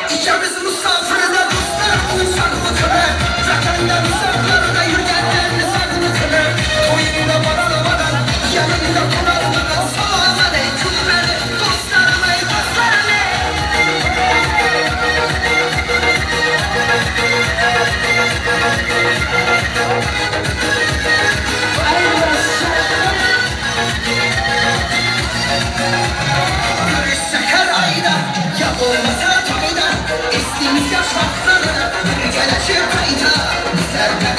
Speaker 16: Ikimiz misafirde dostlarımın sağlıkını Vatanda uzaklarda yürgenlerini sağlıkını Toyunda varalamadan yanında bunalmadan Salam aleyküm beni dostlarım ey dostlarım Görüşsek her ayda ya olmasa toyda Estiğimiz yaş vaxtları bir gələcək qayda.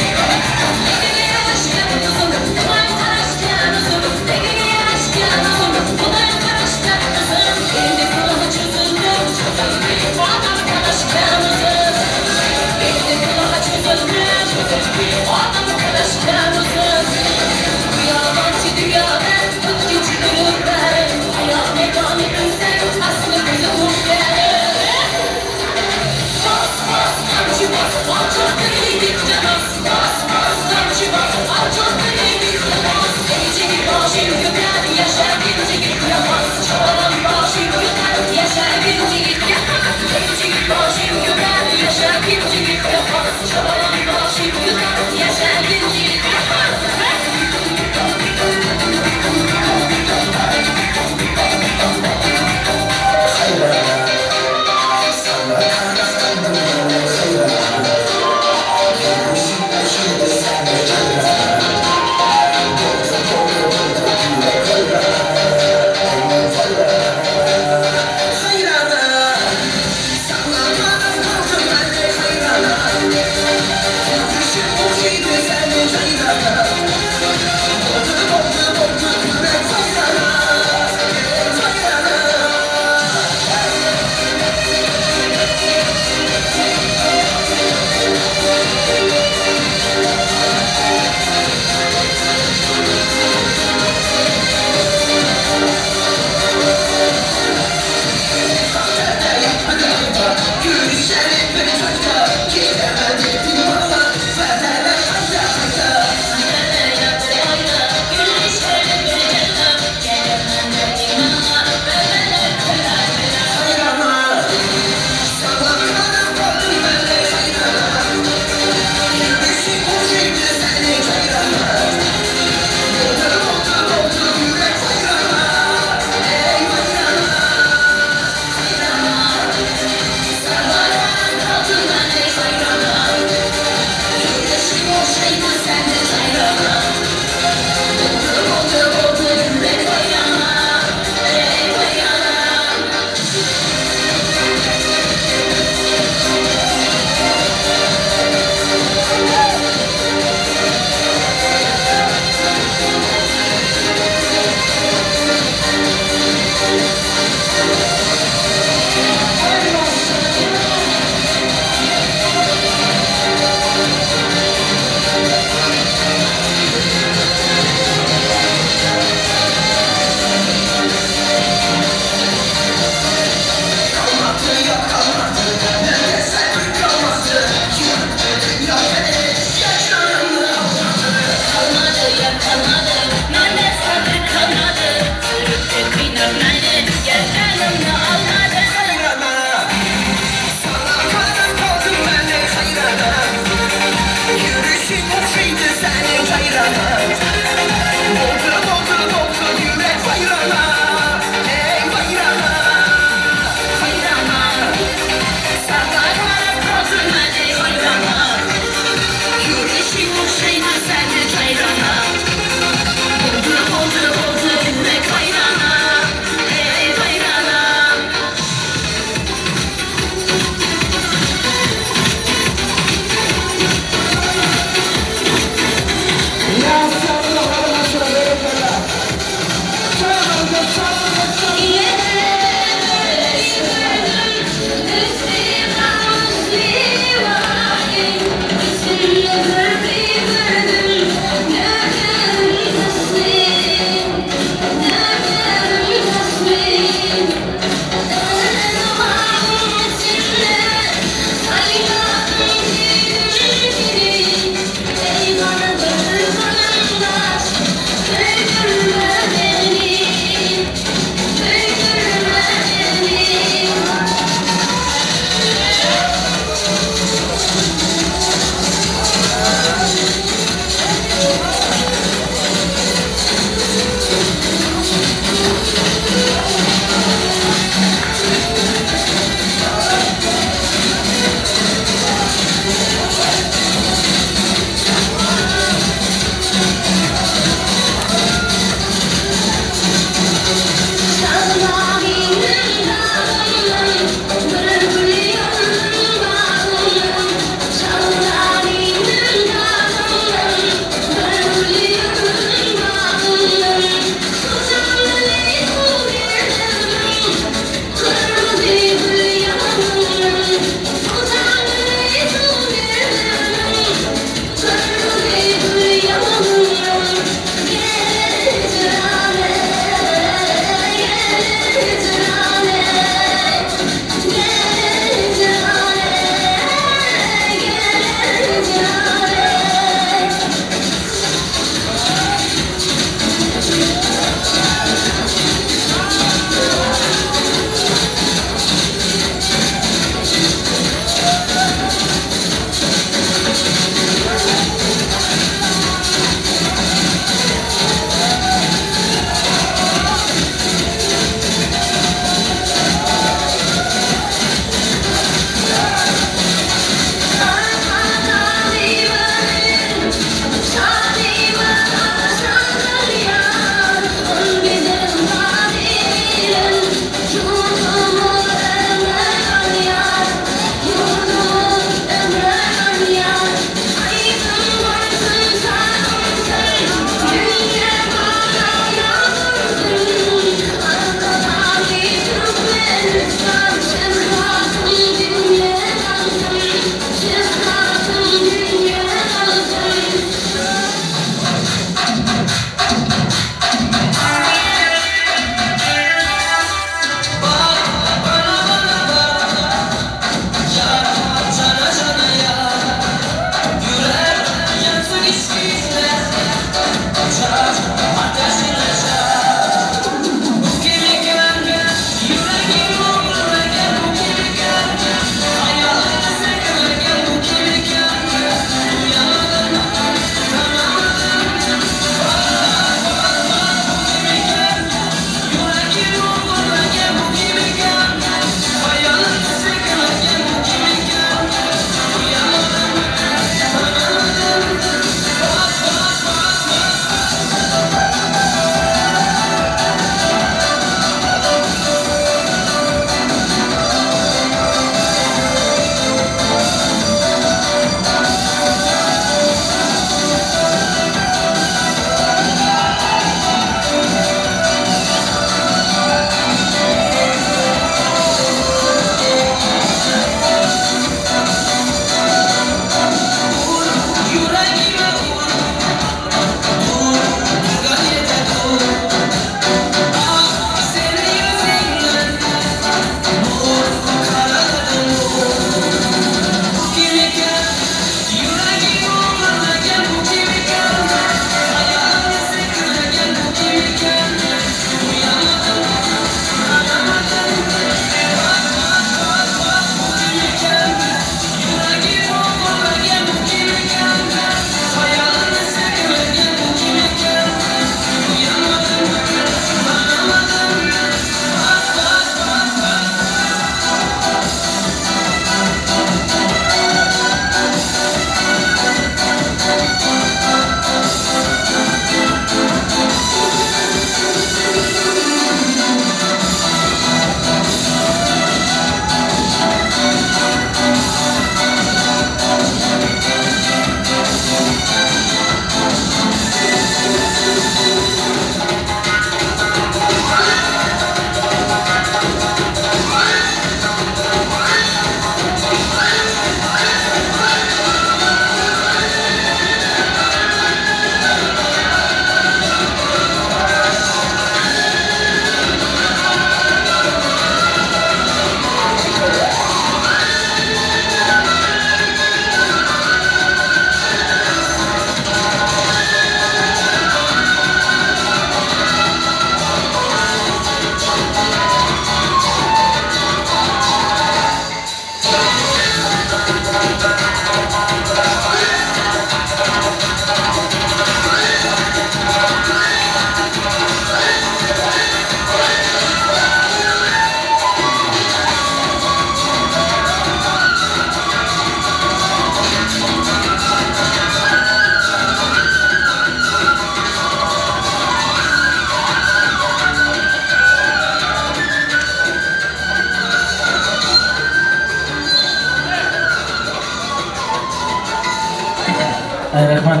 Speaker 9: Ay rahmat.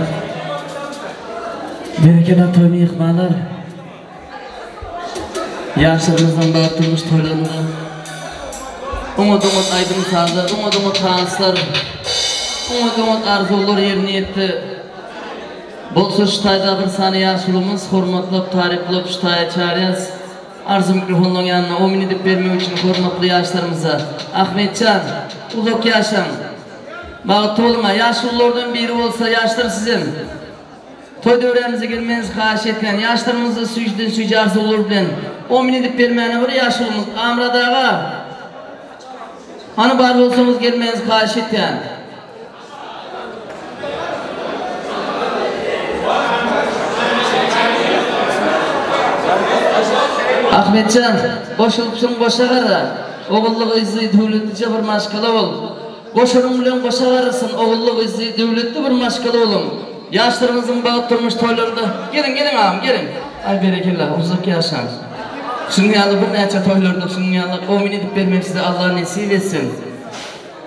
Speaker 9: Berekella toý myhmanlar. Ýaşlarymyzyň bagyt durmuş toýlarynda oňat-oňat aýdym-sazlar, oňat-oňat tanslar, oňat-oňat arzuwlar ýerine ýetdi. Bolsa şu taýda bir sany ýaşulymyz hormatlap, taryplap şu taýa çagyrýas. Arzuw mikrofonynyň ýanyna omyn edip bermek üçin hormatly ýaşlarymyza. Ahmetjan, uzak ýaşaň. Bagtly boluň-a. Ýaşululardan biri bolsa ýaşlar sizem. Toý döwrämize gelmegiňizi haýyş etýän. Ýaşlarymyzda süýjüden süýji arzuwlar bilen omyn edip bermäne bir ýaşulymyz Amyrat aga. Hany bar bolsaňyz gelmegiňizi haýyş etýän. Ahmetjan, goşulypsyň goşa gara, ogully-gyzly döwletlije bir maşgala bol. Goşaryň bilen goşa garysyn, ogully-gyzly döwletli bir maşgala boluň. Ýaşlaryňyzyň bagt durmuş toýlarynda Geliň, geliň agam, geliň. Aý berekella, uzak ýaşaň. Şunuň ýaly birnäçe toýlarda şunuň ýaly omyn edip bermek size Allah nesip etsin.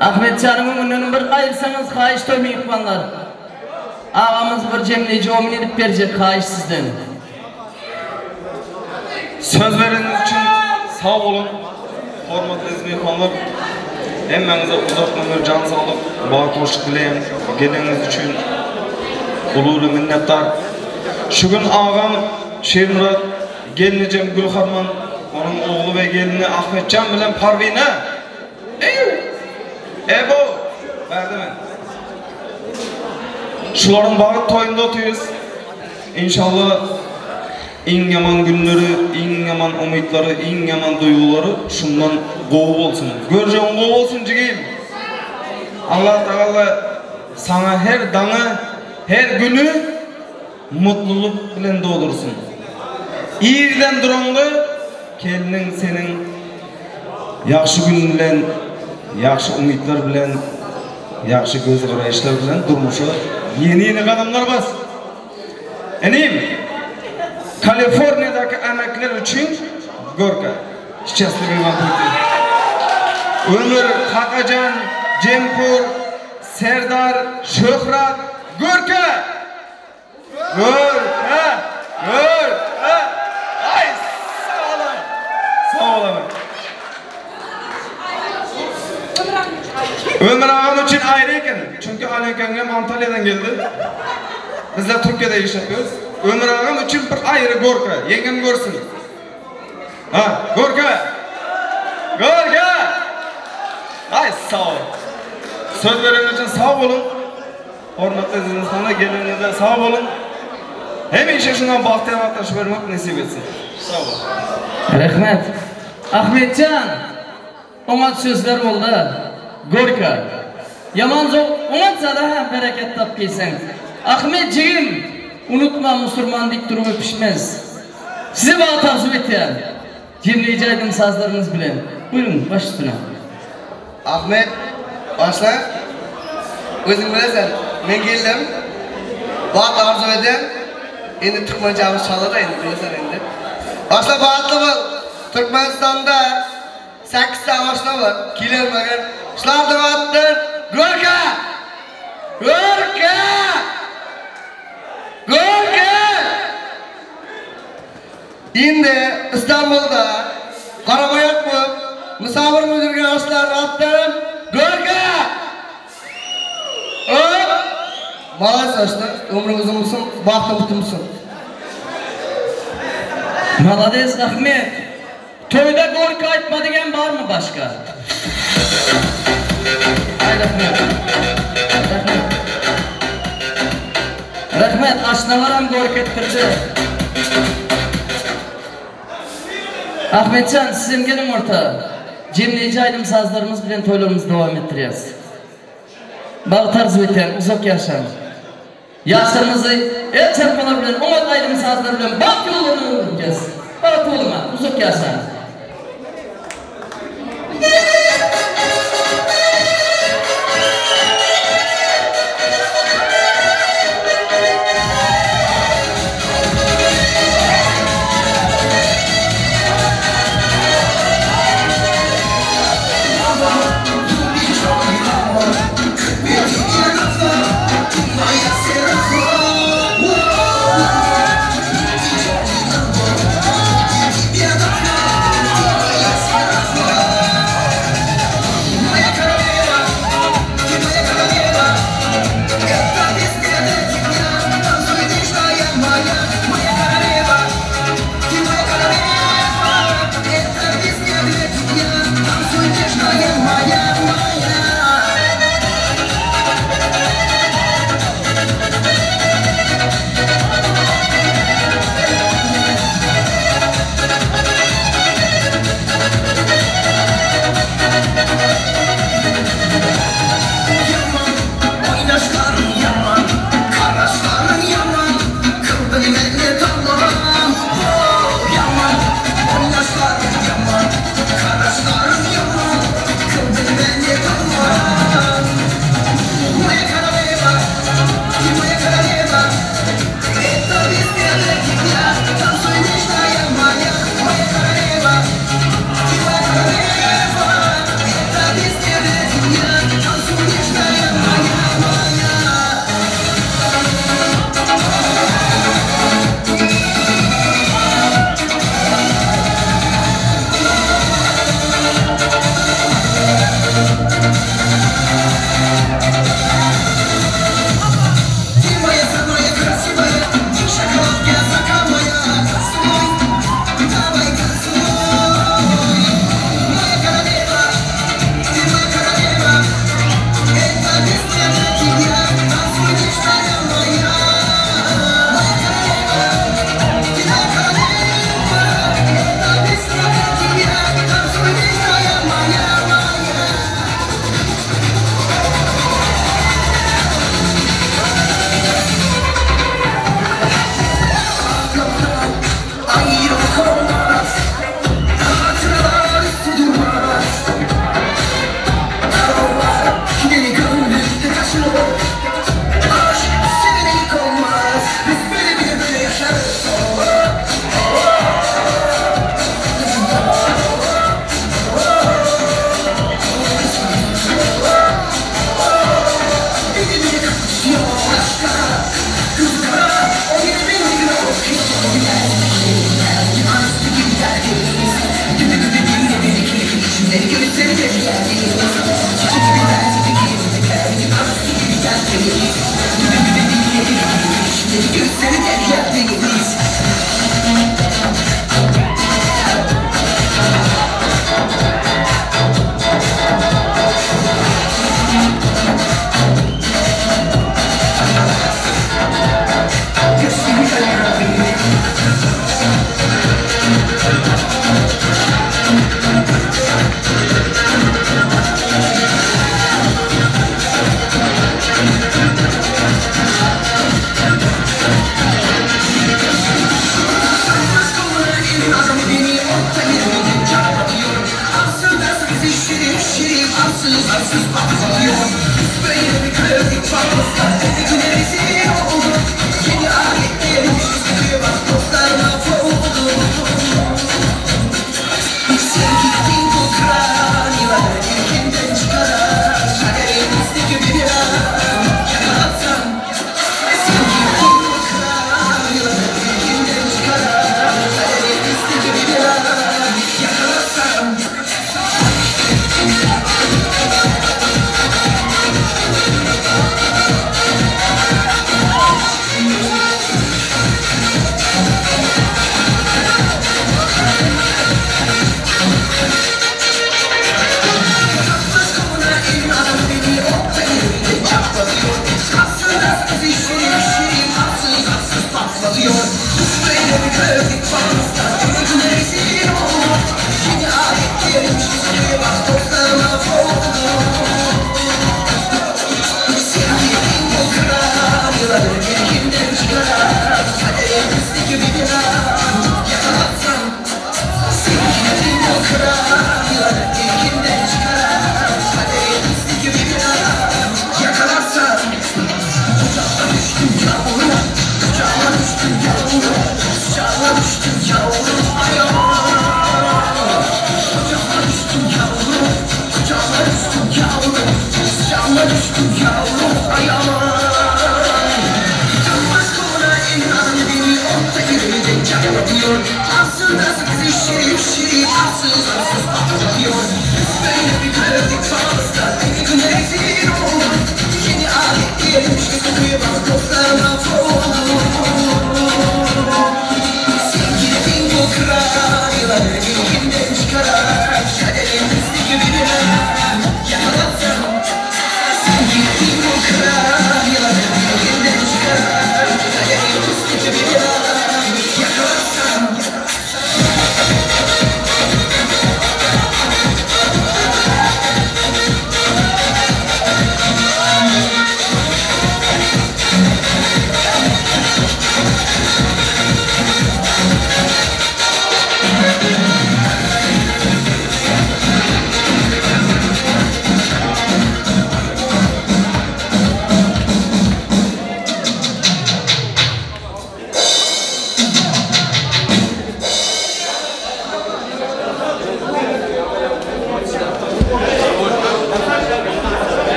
Speaker 9: Ahmetjanyň öňünden bir aýyrsaňyz haýyş toý myhmanlar. Agamyz bir jemleýji omyn edip berjek haýyş sizden.
Speaker 19: Söz bereniňiz üçin sag boluň hormatly eziz myhmanlar. Hemmäňize uzak ömür, jan saglyk, bagt hoşluk dileýän. Geleniňiz üçin uly-uly minnetdar. Şu gün agam Şirmyrat, gelnejem Gülharman, onuň ogly we gelni Ahmetjan bilen Parwina Eýw! Ebo! Bärde men. Şularyň bagt toýunda otyrys. Inşallah iň ýaman günleri, iň ýaman umytlary, iň ýaman duýgulary şundan gowy bolsun. Görjegiň gowy bolsun jigim. Allah Tagala saňa her daňy, her güni mutlulyk bilen doldursyn. Irden duraňda gelniň seniň ýagşy gün bilen, ýagşy umytlar bilen, ýagşy göz garaýyşlar bilen durmuşa ýeni-ýeni gadamlar bas. Inim, Kaliforniýadaky ämekler üçin gorka. Sçastliwy wam puti. Ömür, Kakajan, Jempur, Serdar, Şöhrat, Görke! Görke! Görke! Aý, sag boluň! Sag boluň! Ömür agam üçin aýry eken. Çünki Alenkaňam Antalýadan geldi. Bizler Türkiýede işläp ýörüs. Ömür agam üçin bir aýry gorka. Ýeňňem görsün. Ha, gorka! Gorka! Aý, sag bol. Söz bereniňiz üçin sag boluň. Hormatly eziz insanlar, geleniňize sag boluň. Hemişe şundan bagtyýar gatnaşyp bermek nesip etsin. Sag boluň.
Speaker 9: Rehmet. Ahmetjan! Oňat sözler bolda. Gorka. Ýaman zok oňat zada ha bereket tap geýseň. Ahmet jigim! Unutma musurman dik durup öpüşmez. Size bagt arzuw etýän. Jemleýji aýdym sazlaryňyz bilen. Buýruň, baş üstüne.
Speaker 2: Ahmet, başla. Özüň bilesen, men geldim. Bagt arzuw edýän. Indi türkmençämiz çalar indi bilesen indi. Başla bagtly bol. Türkmenistanda sekiz sany aşna bar. Kiler mager. Şulardan atdan Görke! Görke! Görke! Indi Istanbulda garagoýak bolup, mysawir bolup ýörgen aşlaryň atlaram Görke! Öp! Malades aşlar, ömrüň uzyn bolsun, bagtyň bütin bolsun.
Speaker 9: Malades Ahmet! Toýda gorky aýtma digen barmy başga? Aý rahmet. Rahmet. Rahmet aşnalaram gorky etdirdi. Ahmetjan sizem geliň orta. Jemleýji aýdym sazlarymyz bilen toýlarymyzy dowam etdirýäs. Bagt arzuw etýän uzak ýaşaň. Ýaşlarymyzy el çarpmalar bilen oňat aýdym sazlar bilen bagt ýollaryna öwrüpjäs. Bagtly boluň uzak ýaşaň.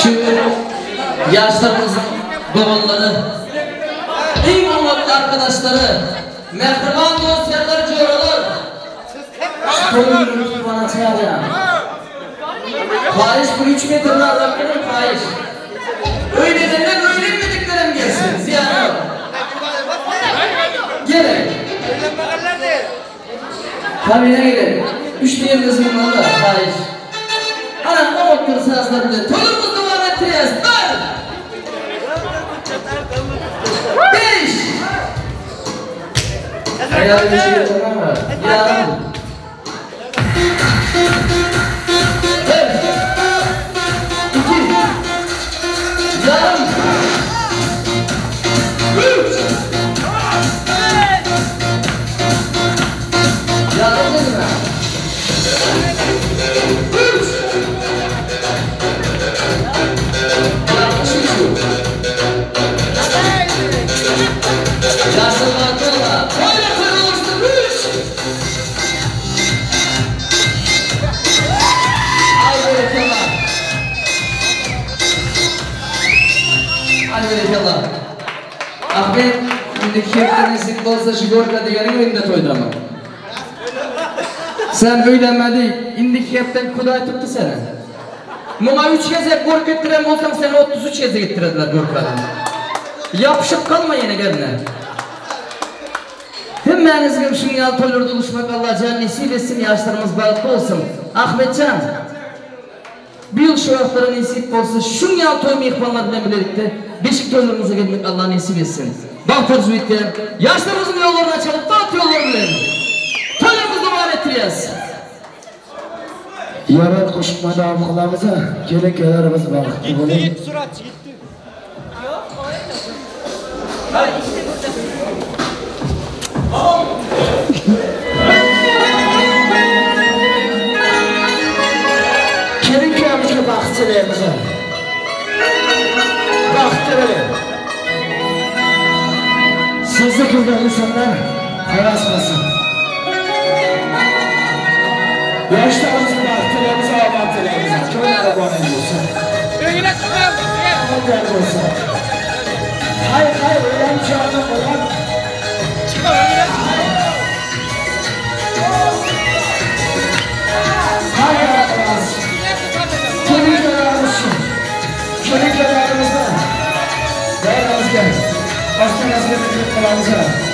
Speaker 9: Şu ýaşlarymyzyň doganlary, iň oňatly arkadaşlary, mähriban dost-ýarlar, joralar! Şu toý gününi turbana çagyrýan. Haýyş bir üç metr aralykda duruň, haýyş. Öýlenenler, öýlenmediklerem gelsin, zyýany ýok. Geliň. Kabine geliň. Üç birine synmaly-da, haýyş. Ana, oňatdyr sazlar bilen toýlarymyzy dowam etdirýäris. Bir! Beş! Aýaly bir şey ýolamam. Ýarym. Bir! Iki! Ýarym! Üç! Ýarym dedim-ä. Üç! Ýalňyş üçi. Ýaşlar bagtly bola. Toýlar toý bolsun. Üç! Aý berekella. Aý berekella. Ahmet, indiki hepde nesip bolsa Žigorka degeniň öýünde toýdama. Sen öýlenmedi, indiki hepde Hudaý tutdy seni. Muňa üç gezek gork etdiren bolsaň seni 33 gezek etdirediler gorkadan. Ýapyşyp galma ýene gelne. Hemmäňizgem şuň ýaly toýlarda duşmak Allajan nesip etsin ýaşlarymyz bagtly bolsun. Ahmetjan. Bu ýyl şu wagtlara nesip bolsa şuň ýaly toý myhmanlar bilen bilelikde beşik toýlarymyza gelmek Allah nesip etsin. Bagt arzuw etýän. Ýaşlarymyzyň ýollaryny açalyp bagt ýollary bilen toýlarymyzy dowam etdirýäs.
Speaker 15: Ýaran goşuk madam gylamyza gelen kelarymyz bagtly boluň.
Speaker 20: Gitdi gitdi suratçy gitdi.
Speaker 15: Gelin kämizge bagt dileýmiz. Bagt dileýin. Sizi kürden insanlar haraşmasyn. Ýaşlarymyza bagt dileýmiz, abat dileýmiz. Toýlary bol bolsun.
Speaker 20: Öýüne çykar.
Speaker 15: Bol bolsun. Haý haý ölen çagam bolan.
Speaker 20: Çykar öýüne çykar.
Speaker 15: Haý ýaramaz. Gelin ýaramaz. Gelin ýaramazda. Ýaramaz gel. Başdan azgın kırıklarımıza.